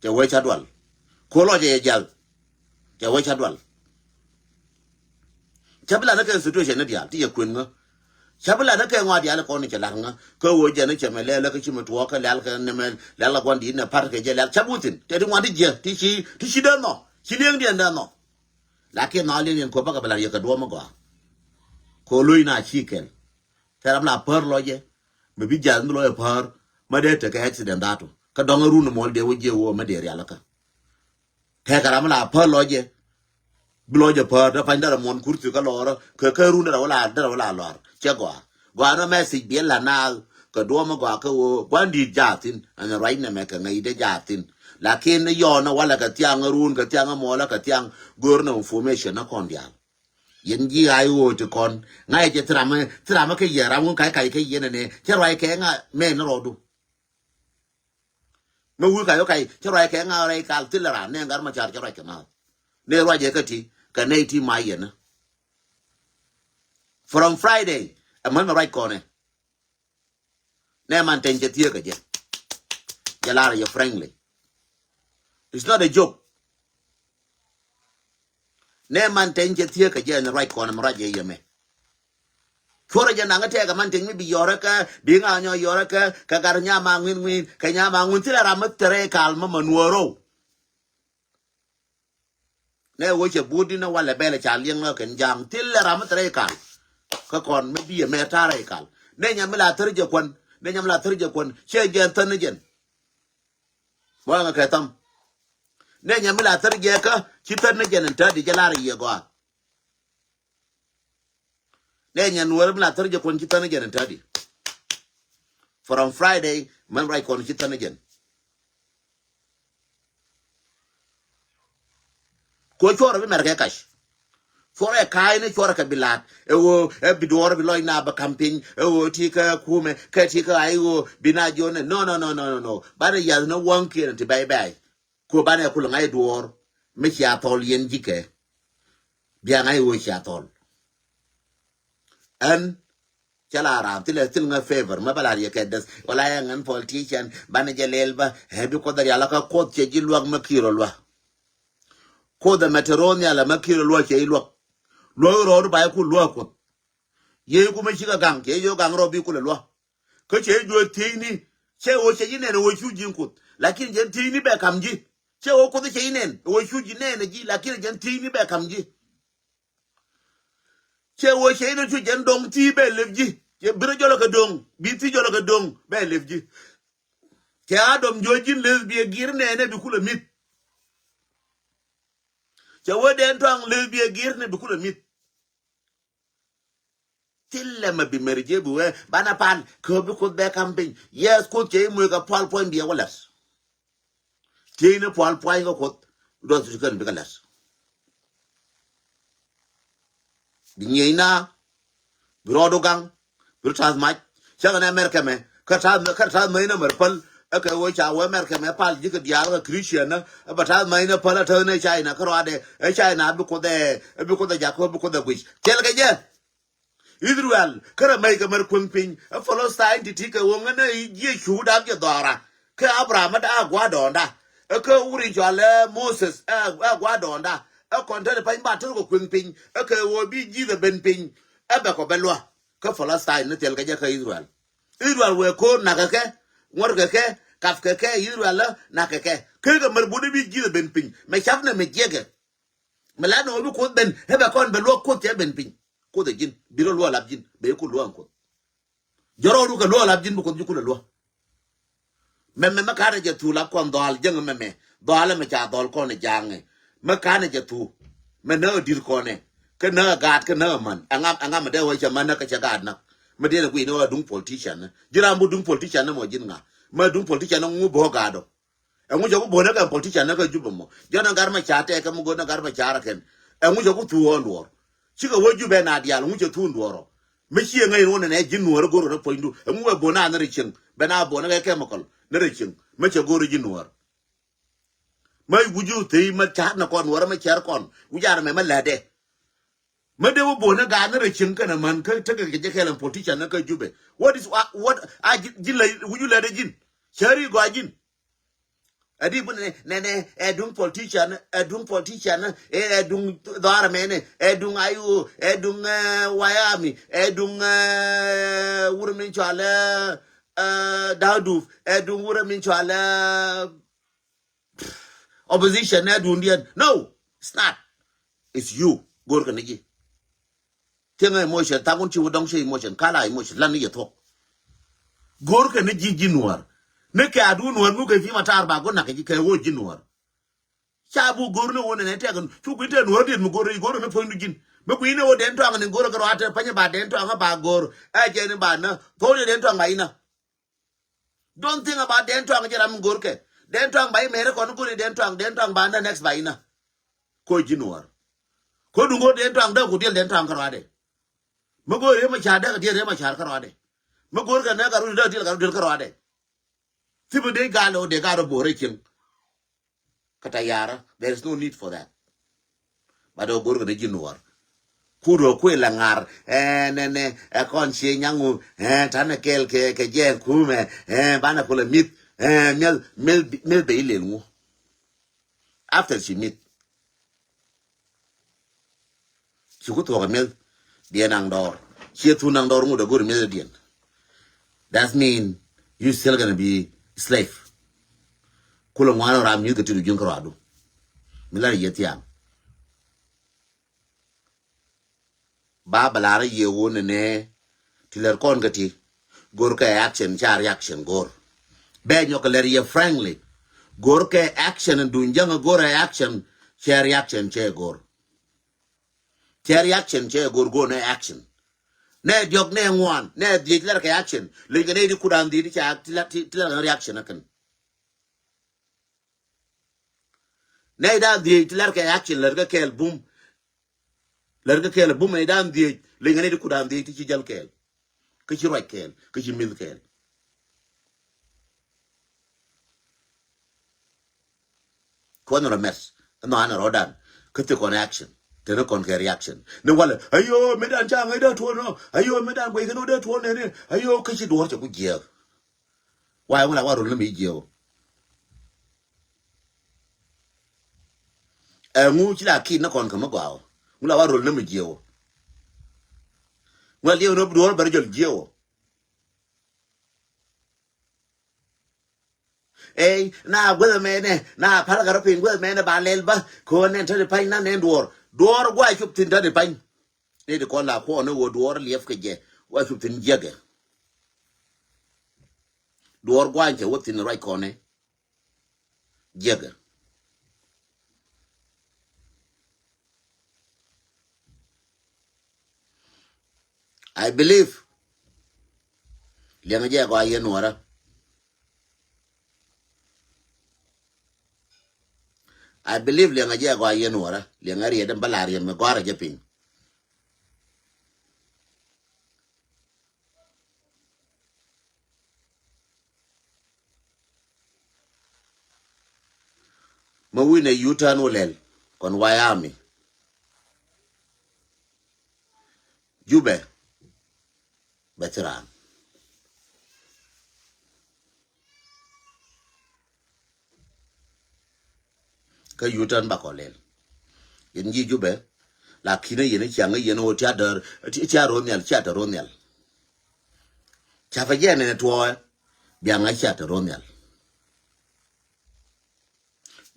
Cɛ wee ca dual. Ko lɔcɛ yɛ jial. Cɛ wee ca dual. Cä bi lat ni kɛ situation ni diaal ti yɛ kuën ŋä. Cä bi lat ni kɛ ŋɔa diaal kɔn ni cɛ lat ŋä kä wee jɛ ni cɛ mɛ lɛl kä ci mɛ tuɔɔk kä lɛl kɛ ni mɛ lɛl kɛ gua̱n di̱t ni pa̱t kɛ jɛ lɛl cä bi wä thi̱n tɛ ti ŋuan ti jiɛ ti ci ti ci dee nhɔ ci liɛŋ diɛn dee nhɔ. Lakin nhɔ liɛŋ diɛn ko bäkɛ bi lat yɛ kɛ duɔ̱ɔ̱m mi gɔaa. Ko lo̱c na ci kɛl. Tɛ ram la päär lɔcɛ mɛ bi jath mi lɔcɛ päär mɛ dee tekɛ accident dhatu kä dɔ̱ŋ run muɔl dee wä jiɛ wä mɛ dee rialikä. Kɛ kɛ ram la päär lɔcɛ bi lɔcɛ päär dee pany dee ram muɔn kurthi kä lɔɔrä kɛ kɛ run dee ram wä la dee ram wä la lɔr cɛ gɔaa. Gɔaa nɔ message biɛ la naath kɛ duɔ̱ɔ̱m mi gɔaa kä wä gua̱n di̱i̱t jaathin ɛn ruac nɛmɛ kɛ ŋäc dee jaathin. Lakin ni yɔɔn ni walɛ kɛ thiaŋ run kɛ thiaŋ muɔlä kɛ thiaŋ go̱o̱r ni information ni kɔn diaal. Yɛn ji̱ ay ɣöö ti kɔn ŋa̱cɛ jɛ thi ramä thi ramä kä yɛ ram wun ka̱c ka̱c kä yɛn ɛnɛ cä ruac kɛ ŋa mɛ ni rɔɔdu. Mɛ wun ka̱c wä ka̱c cä ruac kɛ ŋa rɛy kal thilɛ ran nɛ ŋa̱r ma ca̱r cä ruac kɛ ŋa̱ nɛ ruac jɛ kä ti kɛ nɛy ti ma yɛn. From Friday ɛmän mɛ ruac kɔnɛ. Nɛ man teny cɛ thieekä jɛ. Jɛ lar yɛ frankly. It's not a joke. Nɛ man teny cɛ thieekä jɛ ni ruac kɔn mi ruac yɛ yɛmɛ. Cuɔrɛ jɛ naŋ tɛɛkä man teny mi bi yɔrɛ kɛ bi ŋa nyɔ yɔrɛ kɛ kɛ gat nyama ŋuin ŋuin kɛ nyama ŋuin thilɛ ram mi thɛrɛ kal mi ma nuɔɔrɔ. Nɛ wecɛ budi nɛ walɛ bɛlɛ ca liɛŋ nɔ kɛn jaŋ thilɛ ram mi thɛrɛ kal. Kä kɔn mi bi yɛ mɛ tarɛ kal nɛ nyɛ mi la thɛr jɛ kuan nɛ nyɛ mi la thɛr jɛ kuan cɛ jɛ thɛn ni jɛn. Bɔŋɛ kɛ tham. Nɛ nyɛ mi la thär jɛ kä ci thär ni jɛn in tädi jɛ lar yɛ gɔaa. Nɛ nyɛ nuɔr mi la thär jɛ kuɔn ci thär ni jɛn in tädi. From Friday mɛn ruac kɔn ci thär ni jɛn. Ko cuɔrɛ bi mɛr kɛ kac. Cuɔrɛ ka̱a̱cni cuɔrɛ kɛ bi la̱t ɛ ɣöö ɛ bi duɔɔr bi lɔc na bɛ ka̱m piny ɛ ɣöö ti kä kumɛ kɛ ti kä ay ɣöö bi na jiɔn nɛ no no no no no no. Banɛ yath ni wäŋkiɛn ti bɛy bɛy. Ko banɛ kul ŋa̱c duɔɔr mi cia thɔl yɛn ji̱kɛ. Bia ŋa̱c ɣöö cia thɔl. Ɛn Cä la ram thilɛ thil ŋä favor mä bä la riɛ kɛ däth wala yɛ ŋän politician banɛ jɛ lɛl bä. Ɛ bi kuoth rial kä kuoth cɛ ji̱ luäk mä ki̱i̱r ɔ luäk. Kuoth ɛ mɛ te ro̱o̱n nhial ɛ mä ki̱i̱r ɔ luäk cɛ ji̱ luäk. Luäk rɔɔdu ba yɛ ku luäk kuoth. Yɛ ku mä cikɛ gaŋ cɛ ji̱ gaŋ rɔ bi kulɛ luäk. Kä cɛ ji̱ juɔth thiecni cɛ ɣöö cɛ ji̱ nɛn ɣöö cu ji̱ kuoth lakin jɛn thiecni bɛ kam ji̱. Cɛ ɣöö kuoth cɛ ji̱ nɛn ɣöö cu ji̱ nɛn ji̱ lakin jɛn thiecni bɛ kam ji̱. Cɛ wee cɛ inɔ cu jɛn do̱ŋ ti bɛ lep ji̱. Cɛ birä jɔlɔ kɛ do̱ŋ bi ti jɔlɔ kɛ do̱ŋ bɛ lep ji̱. Cɛ a dɔm jiɔ ji̱n leth biɛ gir nɛɛnɛ bi kulɛ mi̱th. Cɛ wee dɛn tɔaŋ leth biɛ gir nɛ bi kulɛ mi̱th. Thilɛ mɛ bi mɛr jiɛ bi wee banɛ pal kɛ bi kuoth bɛ kam piny. Yes kuoth cɛ imuec kɛ pal puɔ̱ny biɛ wä lɛth. Tieyni pual pua̱ny kä kuoth. Duɔth ti kän bikɛ lɛt. Bi nyieyna bi rɔɔdu gaŋ bi ru ta̱th mac. Cäŋɛ ni America mɛ kä ta̱th kä ta̱th mac ni mɛr päl. Ɛ kɛ wee ca wee America mɛ pal ji̱ kɛ diaal kɛ Christian ni ɛ bɛ ta̱th mac ni päl ɛ täth ni China kä ruaadɛ ɛ China bi kuoth ɛ bi kuoth ɛ jak kä bi kuoth ɛ guic thil kɛ jɛ. Ithɛrɛl kä rɛ mɛy kɛ mɛr kueŋ piny ɛ Palestine ti ti kɛ ɣöö ŋänä jiɛ cuk dap jɛ dhɔra. Kä Abraham ɛ daa gua̱a̱r dɔɔnda ɛ kä wuri cɔal ɛ Moses ɛ gua̱a̱r dɔɔnda ɛ kɔn te ti pany ba tär kɛ kueŋ piny ɛ kɛ ɣöö bi ji̱th ɛ ben piny ɛ bɛ kɔ bɛ lua̱. Kä Palestine ni thil kɛ jɛ kä Ithɛrɛl. Ithɛrɛl wëë ko̱o̱r nakä kɛ ŋuɔ̱rkɛ kɛ Kap kɛ kɛ Israel la na kɛ kɛ. Kɛ kɛ mɛr buni bi ji̱ ben piny. Mɛ cap nɛ mɛ jiɛkɛ. Mɛ la nɔ bi Kuoth ben. Ɛ bɛ kɔn bɛ luɔk Kuoth cɛ ben piny. Kuoth ɛ ji̱n. Bi rɔ luɔk lap ji̱n. Bɛ ku luɔk Kuoth. Jɔrɔdu kɛ luɔk lap ji̱n bi Kuoth ji̱ kulɛ luɔk. Mɛmɛ mɛ kanɛ jɛ thuu lap kɔn dhɔal jäŋ mɛmɛ. Dhɔal mɛ ca dhɔl kɔn jaŋɛ. Mɛ kanɛ jɛ thuu. Mɛ nä di̱r kɔnɛ. Kä nä gaat kä nä man. Ɛŋa, ɛŋa mɛ dee wä cɛ man nä kä cɛ gaat nä. Mɛ dee nɛ guiy ni wä duŋ politician nä. Ji̱ ram bu duŋ politician nä mɔ ji̱n ŋa. Mɛ duŋ politician nä ŋu bä gaat ɔ. Ɛŋu cɛ ku bo̱o̱nɛ kɛ politician nä kä Jubɛ mɔ. Jɔn ɛ gar mɛ ca tɛɛkɛ mɛ go̱o̱n ɛ gar mɛ ca rɛ kɛn. Ɛŋu cɛ ku thuu ɣɔn duɔ̱ɔ̱r. Cikɛ wä Jubɛ na diaal ɛŋu cɛ thuu duɔ̱ɔ̱r ɔ. Mɛ ciɛ ŋäc in wä nɛnɛ ji̱ nuɔ̱ɔ̱r go̱o̱r kɛ rɛ puɔ̱nydu. Ɛŋu ɛ bo̱o̱n a ni rɛ cieŋ. Bɛ na bo̱o̱nɛ kɛ kɛmikɔl ni rɛ cieŋ. Mɛ cɛ go̱o̱r ji̱ nuɔ̱ɔ̱r. Mɛ wi̱cu thii mɛ ca̱a̱t nɛ kɔn nuɔ̱ɔ̱r mɛ cɛr kɔn. Wi̱c ar mɛ mɛ lɛtdɛ. Mɛ dee wä bo̱o̱nɛ gaat ni rɛ cieŋ kɛnɛ män kä tekɛ kɛ jɛ kɛɛl ɛn politician ni kä Jubɛ. What is, what, what, a ji̱, ji̱ lɛ, wi̱cu lɛtdɛ ji̱n. Cäri gɔaa ji̱n. Ɛ di bun nɛ nɛ nɛ ɛ duŋ politician ɛ duŋ politician ɛ ɛ duŋ dhɔaar mɛnɛ ɛ duŋ ayo ɛ duŋ ɛ wayami ɛ duŋ ɛ wurɛ min cɔal ɛ ɛ Dawduf ɛ duŋ wurɛ min cɔal ɛ opposition ɛ duŋ diɛn. No, it's not. It's you. Go̱o̱r kɛ ni ji̱. Thieŋɛ emotion, tha̱a̱ŋ wun ci wä dɔ̱ŋ ci emotion, kala emotion, lan ni yɛ thuɔ̱k. Go̱o̱r kɛ ni ji̱ ji̱ nuɔ̱ɔ̱r. Ni kɛ adu nuɔ̱ɔ̱r ŋu kɛ fi ma taar ba go̱r nak kɛ ji̱ kɛ wä ji̱ nuɔ̱ɔ̱r. Ca bu go̱o̱r ni wä nɛnɛ tɛk, cu gui̱n tɛ nuɔ̱ɔ̱r diet mi go̱o̱r, go̱o̱r ni puɔ̱nydu ji̱n. Mi gui̱n ni wä dɛn tɔaŋ ni go̱o̱r kɛ rɔa tɛ pa̱nyɛ ba dɛn tɔaŋ ba go̱o̱r. Ɛ jɛ ni ba na, tho̱o̱l yɛ dɛn tɔaŋ ba ina. Don't think about Dɛn Tɔaŋ jɛ ram go̱rkɛ. Dɛn Tɔaŋ ba imɛrɛ kɔn go̱ri Dɛn Tɔaŋ, Dɛn Tɔaŋ ba na next ba ina. Ko ji̱ nuɔr. Ko duŋ go̱r Dɛn Tɔaŋ dee ku diɛl Dɛn Tɔaŋ kärɔadɛ. Mi go̱r Riek Machar dee ku diɛl Riek Machar kärɔadɛ. Mi go̱rkɛ nɛ Garut dee ku diɛl Garut diɛl kärɔadɛ. Thibi dee gal o dee gal o bo̱o̱rɛ cieŋ. Kä tayara, there is no need for that. Ba dɔ̱ go̱r kɛ ni ji̱ nuɔr. Kur ɔ kuël la ŋar, eh, nɛ, nɛ, eh, kɔn cie nyaŋu, eh, tanɛ kɛɛl kɛ, kɛ jɛ kumɛ, eh, banɛ kulɛ mith, eh, miɛl, miɛl, miɛl bɛ ilel ŋu. After ci mith. Ci ku thuɔk ɛ miɛl, diɛn naŋ dɔɔr. Cie thun naŋ dɔɔr ŋu dɛ go̱r miɛl diɛn. That mean you still gonna be slave. Kulɛ ŋuan ram nyuth kɛ ti du ji̱n kärɔadu. Mi lar yɛ thiaŋ. Ba bɛ lar yɛ wun nɛ ti lɛr kɔn kɛ ti. Go̱r kɛ action ca reaction go̱r. Bɛ nyɔk kɛ lɛr yɛ frankly. Go̱r kɛ action duŋ jäŋ go̱r ɛ action cɛ reaction cɛ go̱r. Cɛ reaction cɛ go̱r go̱r nɛ action. Nɛ diɔk nɛ ŋuan nɛ dhiec lɛr kɛ action. Leny kɛ nɛ di kudan dhiec ti ca ti lɛr kɛ reaction akɛn. Nɛy dan dhiec ti lɛr kɛ action lɛr kɛ kɛɛl bum. Lɛr kɛ kɛɛl bum nɛy dan dhiec leny kɛ nɛy ti kut dan dhiec ti ci jäl kɛɛl. Kä ci ruac kɛɛl kä ci mith kɛɛl. Kuɔn rɔ mɛth ɛnɔ an rɔ dan kä thi kɔn action. Teni kɔn kɛ reaction ni walɛ ayo mi dan ca ŋäc dee tuɔn nɔ ayo mi dan guɛy kɛn wä dee tuɔn nɛni ayo kä ci duɔr cɛ ku jiɛɛk. Why ŋu la wa rol ni mi jiɛw. Ɛ ŋu ci la kit ni kɔn kɛ mi gɔaa wä ŋu la wa rol ni mi jiɛw. Ŋu la liɛw ni bi duɔr bɛr jɔl jiɛw. Ey na gueth mɛnɛ na pal kɛ rɔ piny gueth mɛnɛ ba lɛl ba ko nɛn tɛni pany na nɛn duɔr duɔr gua cop thin tɛni pany. Ni di kɔn la kuɔn ni wä duɔr liɛp kɛ jɛ wa cop thin jiɛkɛ. Duɔr guany cɛ wä thin ruac kɔnɛ. Jiɛkɛ. I believe liɛŋɛ jɛ gɔaa yɛn wärä. I believe liɛŋɛ jɛ gɔaa yɛn wärä liɛŋɛ riɛt in bä la riɛt mi gɔ̱a̱rä jɛ piny. Mä wi̱nɛ yutan wä lɛl kɔn wayami. Jubɛ bɛ thiran. Kä yutan bakɔ lɛl. Yɛn ji̱ Jubɛ lakin yɛn ciaŋ yɛn wä tia däär tia ro̱n nhial cia te ro̱n nhial. Ca pɛ jɛ nɛn tuɔɔɛ biaŋ a cia te ro̱n nhial.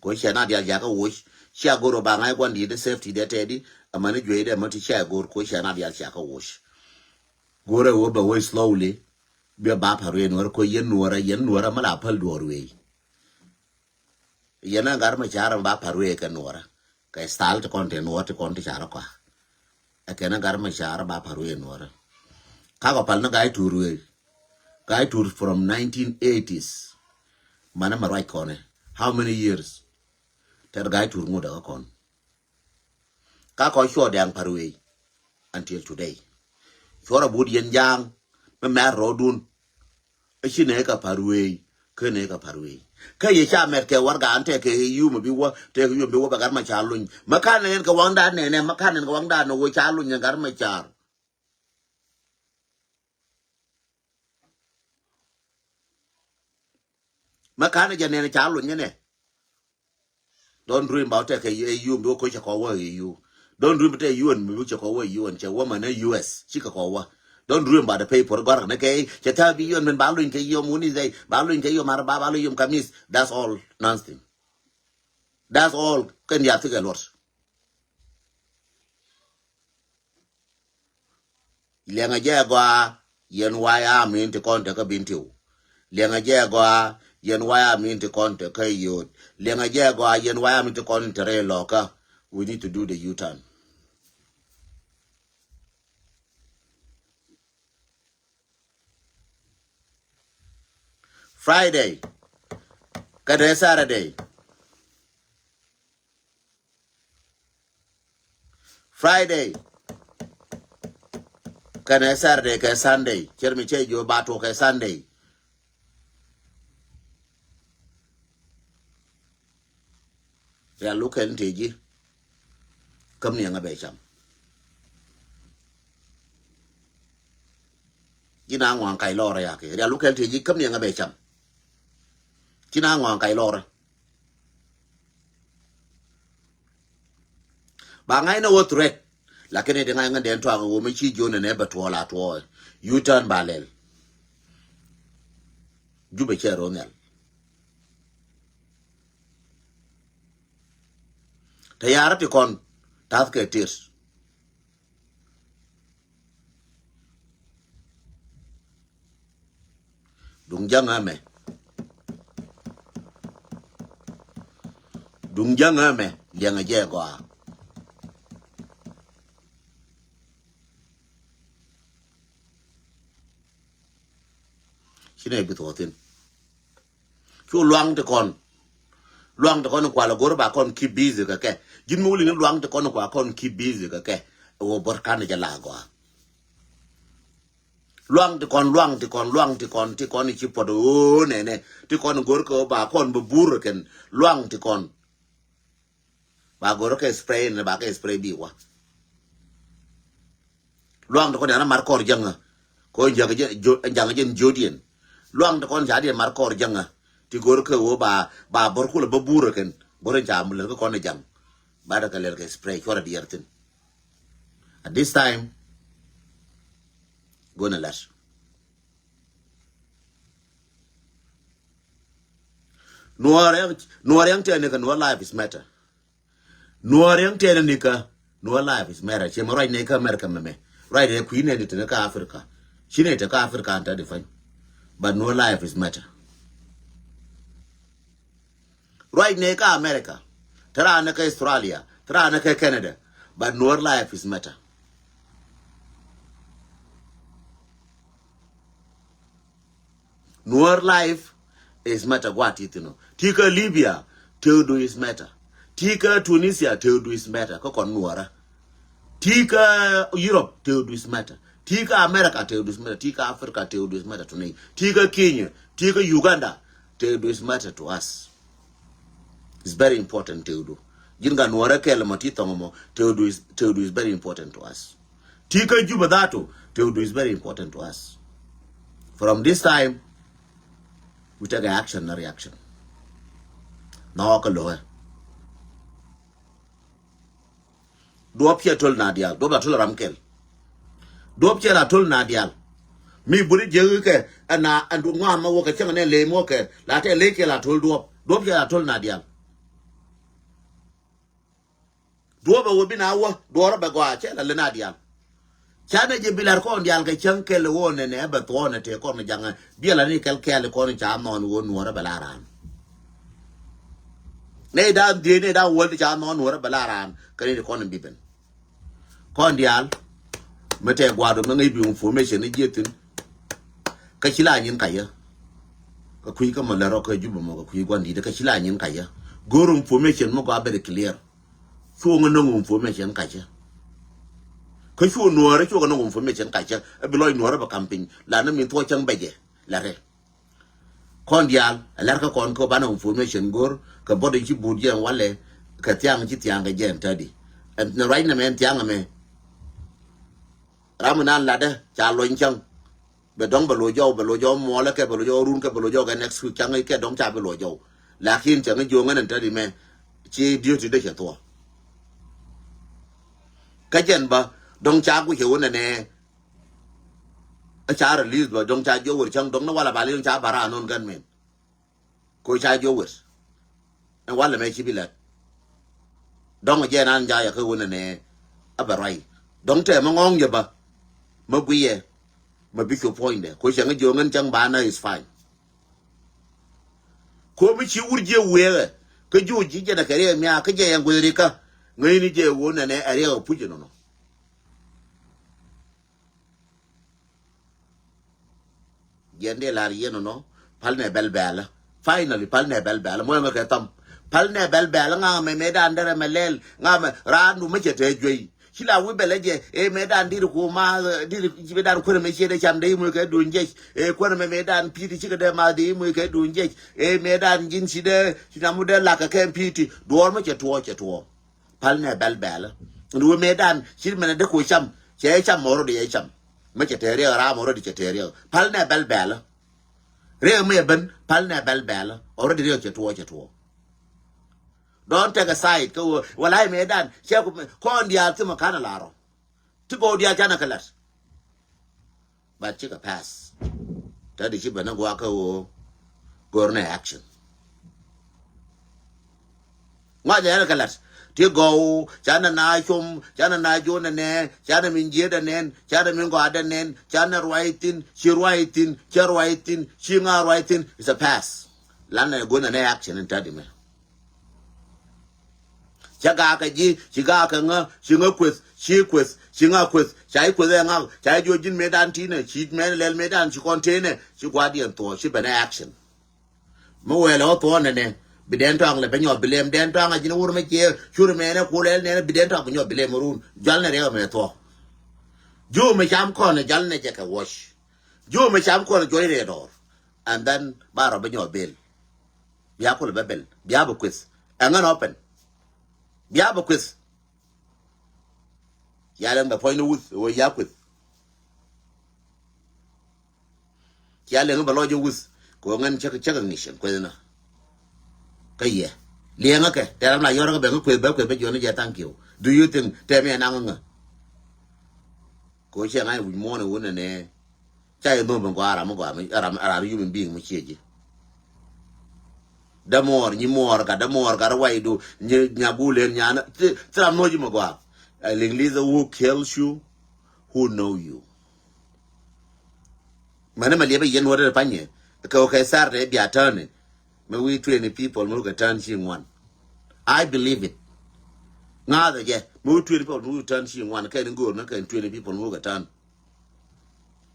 Ko cia na dial cia kä woc. Cia gor ba ŋa̱c guan di de safety de tɛdi. Amani juey de mati cia gor ko cia na dial cia kä woc. Gor ɛ wo bɛ woc slowly. Bia ba par wei nuɔr ko yɛn nuɔr yɛn nuɔr ma la pal duɔr wei. Yɛn a gar ma car ba par wei kɛ nuɔr. Kɛ stal ti kɔn ti nuɔr ti kɔn ti car kɔa. Ɛ kɛn a gar ma car ba par wei nuɔr. Ka kɔ pal ni gai tur wei. Gai tur from nineteen eighties. Mana ma ruac kɔne. How many years? Tɛr gai tur ŋut ɛ kɔn. Ka kɔ cuɔ diaŋ par wei. Until today. Cuɔr a but yɛn jaŋ. Mi mɛr rɔɔdun. Ɛ ci nɛ ka par wei. Kä nɛ ka par wei. Kä yɛ ca mɛt kɛ warga an tɛk kɛ yu mi bi wä tɛk yu mi bi wä bɛ gar ma ca luny. Ma kan nɛ kɛ waŋda nɛ nɛ ma kan nɛ kɛ waŋda nɛ wä ca luny gar ma car. Ma kan nɛ jɛ nɛ ca luny nɛ. Don't dream about tɛ kɛ A U mi bi wä koc cɛ kɔ wä A U. Don't dream tɛ U N mi bi cɛ kɔ wä U N cɛ wä mɛ nɛ U S ci kɛ kɔ wä. Don't dream about the paper gɔr nɛ kɛ cɛ tha bi U N mɛn ba luny kɛ yom wuni zɛy ba luny kɛ yom ar ba ba luny yom kamis. That's all nothing. That's all kɛn ya thikɛ luɔt. Liɛŋɛ jɛ gɔaa yɛn waya min ti kɔn te kä bin tiu. Liɛŋɛ jɛ gɔaa yɛn waya min ti kɔn te kä yot. Liɛŋɛ jɛ gɔaa yɛn waya min ti kɔn te rɛ lɔkä. We need to do the U-turn. Friday. Kɛ dee Saturday. Friday. Kɛnɛ Saturday kɛ Sunday. Cɛr mi cɛ jiɔ ba tuɔ kɛ Sunday. Rial lukɛl ti ji̱. Käm ni ɛŋa bɛ cam. Ji̱ na ŋuan kac lɔrɛ ya kɛ. Rial lukɛl ti ji̱ käm ni ɛŋa bɛ cam. Ji̱ na ŋuan kac lɔrɛ. Ba ŋa̱c ni wä threat. Lakin iti ŋa̱c ŋändɛ tuak wä mi ci jion ni nɛ bɛ tuɔɔl a tuɔɔl. U-turn ba lɛl. Jubɛ cɛ ro nhial. Te ya̱rä ti kɔn ta̱th kɛ tir. Duŋ ja̱ŋ ɛmɛ. Duŋ ja̱ŋ ɛmɛ liɛŋɛ jɛ gɔaa. Ci nɛ bi thuɔthin. Cu luaŋ ti kɔn. Luaŋ ti kɔn kual a go̱r ba kɔn keep busy kɛ kɛ. Ji̱n mi wuli ni luaŋ ti kɔn kua kɔn keep busy kɛ kɛ. Ɛ wä bär kan jɛ la gɔaa. Luaŋ ti kɔn, luaŋ ti kɔn, luaŋ ti kɔn, ti kɔn ci puɔt ɣöö nɛnɛ. Ti kɔn go̱r kɛ ba kɔn bä bur kɛn. Luaŋ ti kɔn. Ba go̱r kɛ spray ni ba kɛ spray bi wa. Luaŋ ti kɔn yana mar kɔr jäŋä. Ko jaŋ jɛ, jaŋ jɛ jodiɛn. Luaŋ ti kɔn ca diɛn mar kɔr jäŋä. Ti go̱r kɛ wä ba, ba bor kulɛ bä bur kɛn. Bor in ca mu lɛr kɛ kɔn jaŋ. Ba da kɛ lɛr kɛ spray cuɔr a diɛr thin. At this time, gonna lɛr. Nuɔr yɛn, nuɔr yɛn tɛn ni kɛ nuɔr life is matter. Nuɔr yɛn tɛn ni kɛ nuɔr life is matter. Cɛ mɛ ruac ni kɛ America mɛmɛ. Ruac ni kui̱ ni ni tɛn ni kɛ Africa. Ci ni tɛ kɛ Africa an tɛ di fany. But nuɔr life is matter. Ruac ni kɛ America. Tɛ ran ni kɛ Australia. Tɛ ran ni kɛ Canada. But nuɔr life is matter. Nuɔr life is matter gua ti thin ɔ. Ti kä Libya tëëdu is matter. Ti kä Tunisia tëëdu is matter kä kɔn nuɔrä. Ti kä Europe tëëdu is matter. Ti kä America tëëdu is matter. Ti kä Africa tëëdu is matter to ni. Ti kä Kenya, ti kä Uganda tëëdu is matter to us. It's very important tëëdu. Ji̱n ka nuɔrä kɛl mɔ ti thɔŋ mɔ tëëdu is, tëëdu is very important to us. Ti kä Juba dhatu, tëëdu is very important to us. From this time, we take action, not reaction. Nɔ kä lo̱hɛ. Duɔp cɛ töl na diaal, duɔp la töl ram kɛl. Duɔp cɛ la töl na diaal. Mi buri jek kɛ ɛna ɛn du ŋɔam ma wä kɛ cäŋ nɛ lem wä kɛ la tɛ lek kɛ la töl duɔp. Duɔp cɛ la töl na diaal. Duɔ̱ɔ̱pɛ wä bi na wä duɔ̱ɔ̱rä bɛ gɔaa cɛ la lena diaal. Canɛ jɛ bi lar kɔn diaal kɛ cäŋ kɛl ɣöö nɛnɛ ɛ bɛ thuɔɔnɛ tëë kɔn jaŋɛ biɛl ani kɛl kɛɛl kɔn ca nhɔn ɣöö nuɔrä bɛ la raan. Nɛ idan dhiee nɛ idan wäl ti ca nhɔn nuɔrä bɛ la raan kɛ ni ti kɔn bi ben. Kɔn diaal mi tɛɛ gua̱a̱r dom mi ŋäc bi information ni jiɛ thin. Kä ci la nyin ka yä. Kä kui̱ kä mɔ lɛ rɔ kä Juba mɔ kä kui̱ gua̱n di̱t kä ci la nyin ka yä. Go̱o̱r information mi gɔaa very clear. Cuɔ ŋä nɔŋ information kacä. Kä cuɔ nuɔɔrä cuɔ ŋä nɔŋ information kacä. Ɛ bi lɔc nuɔɔrä bɛ kam piny la ni min thuɔɔk cäŋ bɛcɛ la rɛ. Kɔn diaal ɛ lɛr kä kɔn kä banɛ information go̱r kɛ bɔt in ci but jɛ ɛn walɛ kɛ thiaŋ ci thiaŋ kɛ jɛ ɛn tädi. Ɛn ruac nɛmɛ ɛn thiaŋ ɛmɛ. Ram mi nan latdä ca luɔny cäŋ. Bɛ dɔ̱ŋ bɛ lo̱c jɔw, bɛ lo̱c jɔw muɔlä kɛ, bɛ lo̱c jɔw run kɛ, bɛ lo̱c jɔw kɛ next week cäŋ kɛ dɔ̱ŋ ca bi lo̱c jɔw. Lakin cäŋ jiöŋ ɛn ɛn tädi mɛ ci duty dee cɛ thuɔ̱k. Kä jɛn bä dɔ̱ŋ ca guic ɛ wä nɛnɛ. Ɛ ca release bä dɔ̱ŋ ca jiɔ wër cäŋ dɔ̱ŋ ni walɛ ba li dɔ̱ŋ ca bä raa nɔn gɛn min. Ko ca jiɔ wër. Ɛn walɛ mɛ ci bi lɛt. Dɔ̱ŋ jɛ nan ja yɛ kä wä nɛnɛ. Ɛ bɛ ruac. Dɔ̱ŋ tɛ mɛ ŋɔ̱ŋ yɛ bä. Mɛ guic yɛ. Mɛ bi cu puɔ̱nydɛ. Ko cɛ ŋä jiɔ ŋän cäŋ ba na is fine. Ko mi ci wur jiɛ wëëkɛ. Kä jiɔ ji̱ jɛn ɛ kɛ riɛk miaak kä jɛ yɛn guic rikä. Ŋäcni jɛ wä nɛnɛ ɛ riɛk ɛ puc ɛnɔnɔ. Jiɛn dee lar yɛn nɔ, pal nɛ bɛl bɛlä. Finally pal nɛ bɛl bɛlä mɔ ɛmɛ kɛ tham. Pal nɛ bɛl bɛlä ŋa mɛ mɛ dan dɛrɛ mɛ lɛl ŋa mɛ raandu mɛ cɛ tɛ juey. Ci la wi̱i̱ bɛlɛ jɛ ɛ mɛ dan diri ku ma diri ci mɛ dan kuɛrɛ mɛ ciɛ dee cam dee imui kɛ duun jɛc ɛ kuɛrɛ mɛ mɛ dan pi̱i̱ti cikɛ dee ma dee imui kɛ duun jɛc ɛ mɛ dan ji̱n ci dee ci namu dee lakɛ kɛ pi̱i̱ti duɔɔr mɛ cɛ tuɔɔ cɛ tuɔɔ. Pal nɛ bɛl bɛlä. Ni wä mëë dan ci mɛnɛ dee ko cam cɛ cam mɔrɔ di cɛ cam. Mɛ cɛ tɛɛriɛ ram mɔrɔ di cɛ tɛɛriɛ pal nɛ bɛl bɛlä. Riɛ mɛ ben pal nɛ bɛl bɛlä. Ɔrɔ di riɛ cɛ tuɔ cɛ tuɔ. Don't take a side kä wä walai mëë dan cɛ ku kɔn diaal thimɛ kanɛ larɔ. Ti gɔw diaal canɛ kɛ lat. But cikɛ pass. Tadi ci bɛ ni guakä woo. Gör ni action. Ŋuac ɛn kɛ lat ti gɔw canɛ na com canɛ na jonɛ nɛ canɛ min jiedɛ nɛn canɛ min gɔadɛ nɛn canɛ ruac thin ci ruac thin cɛ ruac thin ci ŋa ruac thin. It's a pass. Lanɛ gonɛ nɛ action in tadi mɛ. Cä gakä ji̱ ci gakä ŋä ci ŋä kueth ci kueth ci ŋä kueth ca i̱ kueth ɛ ŋak ca i̱ jiɔ ji̱n mëëdan ti̱nɛ ci mɛn lɛl mëëdan ci kɔn tënɛ ci gua̱diɛn thuɔɔ ci ben ɛ action. Mi wɛɛlɛ wä thuɔɔ nɛnɛ bi dɛn tɔaŋ lɛ ben nyɔɔth bi lem dɛn tɔaŋ a ji̱n wur mɛ ciɛ cur mɛnɛ ku lɛl nɛnɛ bi dɛn tɔaŋ bi nyɔɔth bi lem run jual nɛ riɛk mɛ thuɔɔ. Jiö mɛ cam kɔn ɛ jual nɛ jɛ kɛ wuɔc. Jiö mɛ cam kɔn ɛ juɔc rɛɛ dɔɔr. And then ba rɔ ben nyɔɔth bil. Bia kulɛ bɛ bɛl bia bɛ kueth. Ɛŋän ɔ pɛn bia bɛ kueth. Cia leŋ bɛ puɔ̱ny ni wuth wee ya kueth. Cia leŋ bɛ lɔc wuth kɛ wee ŋän cäk cäk ŋic ɛn kueth ni. Kä yɛ liɛŋä kɛ tɛr ram la yɔr kä bɛ ŋä kueth bɛ kueth bɛ jiɔni jɛ thank you. Do you think tɛm yɛ naŋ ŋä? Ko cɛ ŋa̱c wi̱c muɔ̱ɔ̱n ɛ wun ɛnɛ. Ca yɛ nhom in gɔaa ram mi gɔaa mi ram ram human being mi ciɛ ji̱. Dämuɔɔr nyi muɔɔr gat dämuɔɔr gat ruacdu nyi nyagulen nyan thi ram nhɔc mi gɔaa. Ɛ liŋ li̱th who kills you, who know you. Mɛni mɛ liɛpɛ yɛn wä rɛl panyɛ kɛ wä kɛ sar rɛ bia tääni. Mɛ wi̱i̱ twenty people mi wä kɛ tään ci ŋuan. I believe it. Ŋa̱thɛ jɛ mi wi̱i̱ twenty people mi wä kɛ tään ci ŋuan kɛn go̱o̱r ni kɛn twenty people mi wä kɛ tään.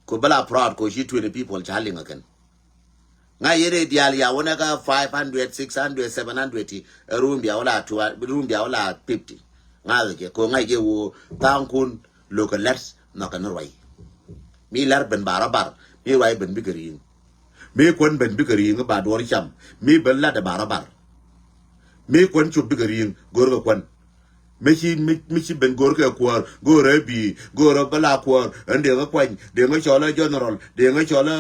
Ko bä la proud ko ci twenty people ca liŋ ɛ kɛn. Ŋa̱c yet ɛ diaal ya wä nɛ kä five hundred, six hundred, seven hundred ti ɛ run bia wä la two hundred, run bia wä la fifty. Ŋa̱c jɛ ko ŋa̱c jɛ wä tha̱a̱ŋkun lo̱k kɛ lɛt nhɔk kɛ ni ruac. Mi lɛr ben bar ɔ bar mi ruac ben bikɛ ri̱i̱ŋ. Mi kuän ben bikɛ ri̱i̱ŋ ba duɔr cam mi ben lat ɛ bar ɔ bar. Mi kuän cop bikɛ ri̱i̱ŋ go̱r kɛ kuän. Mi ci mi ci ben go̱r kɛ kuäär go̱r ɛ bi̱i̱ go̱r ɛ bä la kuäär ɛn deŋ ɛ kuany deŋ ɛ cɔl ɛ general deŋ ɛ cɔl ɛ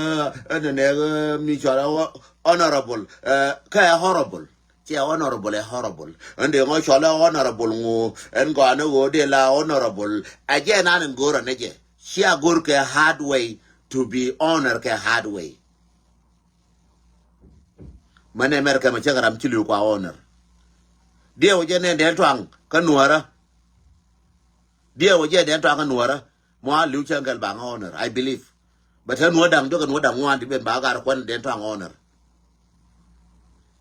ɛn ɛ nɛɛk mi cɔl ɛ honorable ɛ kä ɛ horrible. Ciɛ honorable ɛ horrible ɛn deŋ ɛ cɔl ɛ honorable ŋu ɛn gɔanɛ ɣöö dee la honorable. Ɛ jɛ nan in go̱r ɛ nɛ jɛ cia go̱r kɛ hard way to be honor kɛ hard way. Mɛn America mɛ cäk ram ci li̱w kua honor. Diɛw jɛ nɛn dee tuaŋ kä nuäärä. Diɛ wä jɛ Dɛn Tuaŋ kä Nuɔrä. Mɔ a li̱w cäŋ kɛl baŋ honor, I believe. But ɛ Nuɔr da̱ŋ diɔk ɛ Nuɔr da̱ŋ ŋuan ti ben ba gar kuan Dɛn Tuaŋ honor.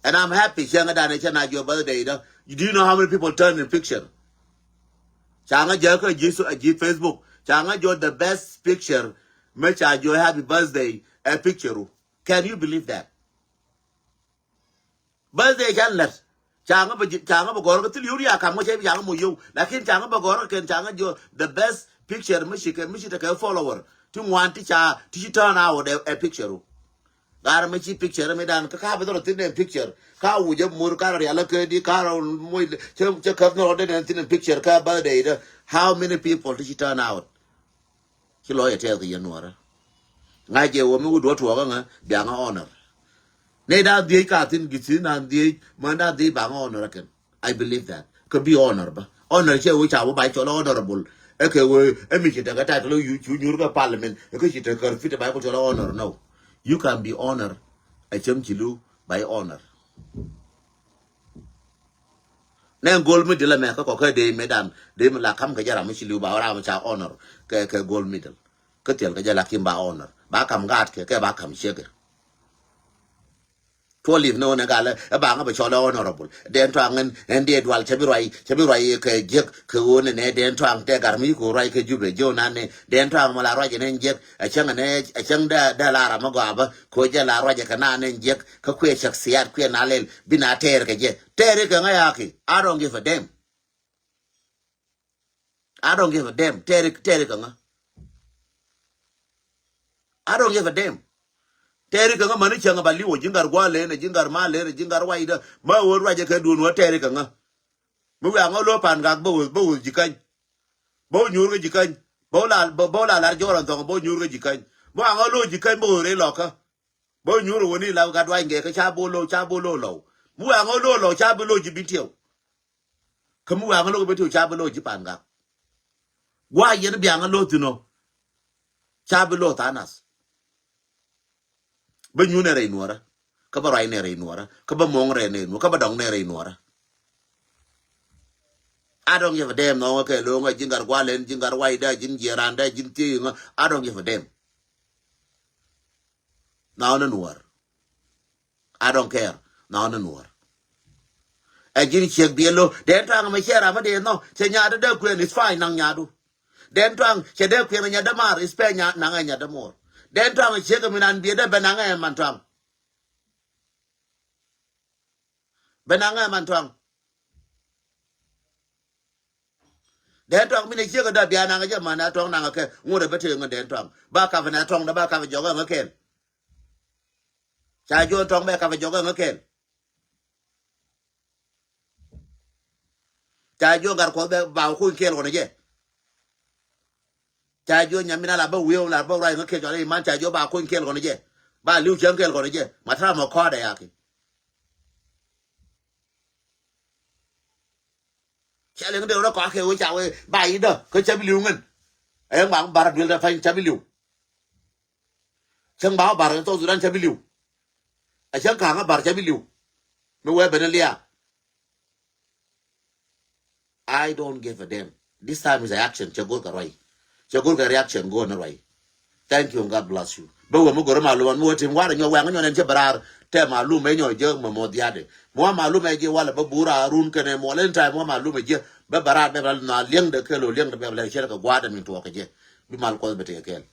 And I'm happy cäŋ ɛ danɛ cä na jiɔ birthday dä. Do you know how many people turn in picture? Ca ŋä jɛ kä ji̱ so, ji̱ Facebook. Ca ŋä jiɔ the best picture. Mɛ ca jiɔ happy birthday ɛ picture ru. Can you believe that? Birthday can lɛt. Ca ŋä bɛ, ca ŋä bɛ gɔr kä thil yuri a kam ŋä cɛ bi ca ŋä mo yow. Lakin ca ŋä bɛ gɔr kä kɛn ca ŋä jiɔ the best picture mi ci kɛ, mi ci tekɛ follower. Ti ŋuan ti ca, ti ci turn out ɛ, ɛ picture ru. Gar mi ci picture mi dan kä ka bɛ dhɔr thin ɛ picture. Ka wuc ɛ mur ka rial kä di ka rɔ moc cɛ, cɛ käp ni rɔ den ɛ thin ɛ picture ka birthday dä. How many people ti ci turn out? Ci lɔ yɛ tɛth kɛ yɛn Nuɔrä. Ŋa̱c jɛ wä mi wut wä tuɔɔkä ŋä bia ŋä honor. Nɛ da̱a̱n dhiec ka thin gi̱th thin da̱a̱n dhiec män da̱a̱n dhiec ba ŋä honor kɛn. I believe that. Kä bi honor bä. Honor cɛ wä ca wä ba cɔl honorable. Ɛ kɛ wä ɛ mi ci tekɛ title yu cu nyur kɛ parliament. Ɛ kɛ ci tekɛ kär fit ba kɛ cɔl honor, no. You can be honor. Ɛ cäŋ ci lu ba honor. Nɛ gold medal ɛmɛ kä kɔkɛ dee medan dee mi la kam kɛ jɛ ram mi ci liw ba ram ca honor kɛ, kɛ gold medal. Kä thil kɛ jɛ la kim ba honor ba kam gaat kɛ, kɛ ba kam ciek kɛ. Tuɔlip ni wä nɛ galɛ ɛ ba ŋä bɛ cɔl ɛ honorable. Dɛn Tuaŋ ɛn, ɛn diɛ dual cɛ bi ruay, cɛ bi ruay kɛ jiek kɛ wä nɛ nɛ Dɛn Tuaŋ tɛ gar mi ko ruay kɛ Jubɛ jiɛ wä nan nɛ Dɛn Tuaŋ mɔ la ruay ɛn ɛn jiek. Ɛ cäŋ ɛn ɛ cäŋ dɛ, dɛ la ram mi gɔaa bä ko jɛ la ruay kɛ nan ɛn jiek. Kä kuɛ cäk siat kuɛ na lɛl bi na tɛɛr kɛ jɛ. Tɛɛr kɛ ŋä ya ki. I don't give a damn. I don't give a damn. Tɛɛr, tɛɛr kɛ ŋä. I don't give a damn. Tɛɛr kɛ ŋä mani cäŋ ba liw ji̱ ŋar gua̱a̱ lɛn ji̱ ŋar ma lɛn ji̱ ŋar waydä. Ma wä ruacɛ kɛ duun wä tɛɛr kɛ ŋä. Mi wiaa ŋä lo̱ Pan Gak bä wä, bä wä ji̱ käny. Bä wä nyuur kɛ ji̱ käny. Bä wä la, bä, bä wä la lar jɔɔr ɛn thɔŋ bä wä nyuur kɛ ji̱ käny. Mi wiaa ŋä lo̱ ji̱ käny bä wä rɛy lɔkä. Bä nyuur wä ni la gat wac ŋɛ kä ca bo̱o̱ lo̱, ca bo̱o̱ lo̱ lɔw. Mi wiaa ŋä lo̱ lɔw ca bi lo̱ ji̱ Bentiu. Kä mi wiaa ŋä lo̱ kɛ Bentiu ca bi lo̱ ji̱ Pan Gak. Gua̱a̱ yɛn biaŋ ŋä lo̱ thi̱n ɔ. Ca bi lo̱ tha̱a̱ŋ nath. Bä nyuur nɛ rɛy Nuɔrä. Kä bä ruac nɛ rɛy Nuɔrä. Kä bä mo̱o̱ŋ rɛy nɛ Nuɔrä. Kä bä dɔŋ nɛ rɛy Nuɔrä. I don't give a damn nɔŋä kɛ lo̱ŋä ji̱ ŋar gua̱a̱ lɛn ji̱ ŋar waydä ji̱n jiɛɛrandä ji̱n thiec ŋä. I don't give a damn. Now ni Nuɔr. I don't care. Now ni Nuɔr. Ɛ ji̱n ciek biɛ lo̱. Dɛn Tuaŋ mɛ ciɛ ram mi dee nɔ. Cɛ nyaatdä dee kuɛn is fine naŋ nyaatdu. Dɛn Tuaŋ cɛ dee kuɛn ɛ nyaatdä maar is pɛ nya naŋ ɛ nyaatdä muɔr. Dɛn Tuaŋ ciek mi nan biɛ dee bɛ naŋ ɛ man Tuaŋ. Bɛ naŋ ɛ man Tuaŋ. Dɛn Tuaŋ mi nɛ ciek ɛ dee bia naŋ ɛ jɛ man ɛ Tuaŋ naŋ ɛ kɛ ŋut ɛ bɛ tëë ŋä Dɛn Tuaŋ. Ba kap ɛ nɛ Tuaŋ dee ba kap ɛ jɔk ɛ ŋä kɛl. Ca Juɔ̱ɔ̱n Tuaŋ bɛ kap ɛ jɔk ɛ ŋä kɛl. Ca jiɔ gat kuɔth bɛ ba kuny kɛɛl kɔn jɛ. Ca jiɔ nyamin ala bä wi̱i̱ la bä ruac ŋä kɛɛl cɔl iman ca jiɔ ba kuny kɛɛl kɔn jɛ. Ba li̱w cäŋ kɛɛl kɔn jɛ. Ma tara mɔ kɔɔdɛ ya ki. Cɛ liŋ dee rɔ kɔakɛ wee ca wee ba idä kä cä bi li̱w ŋän. Ɛ ŋuak bar duel dɛ pany cä bi li̱w. Cäŋ ba wä bar South Sudan cä bi li̱w. Ɛ cäŋ ka̱ŋä bar cä bi li̱w. Mi wee ben lia. I don't give a damn. This time is a action. Cɛ go̱r kɛ ruac. Cɛ go̱r kɛ reaction go̱r ni ruac. Thank you and God bless you. Bä wee mi go̱r malum an mi wee tim warɛ nyɔ wɛŋ nyɔ nɛn cɛ bɛ raar. Tɛ malum ɛ nyɔ jɛ mɛ mɔ dhiaadɛ. Mi wa malum ɛ jɛ walɛ bä bur a run kɛnɛ mɔ lɛn ta̱a̱ mi wa malum ɛ jɛ. Bɛ bɛ raar bɛ bɛ na liɛŋdɛ kɛl o liɛŋdɛ bɛ bɛ lɛ cɛ kɛ gua̱a̱dɛ min tuɔɔk kɛ jɛ. Bi mal kuɔth bɛ tekɛ kɛl.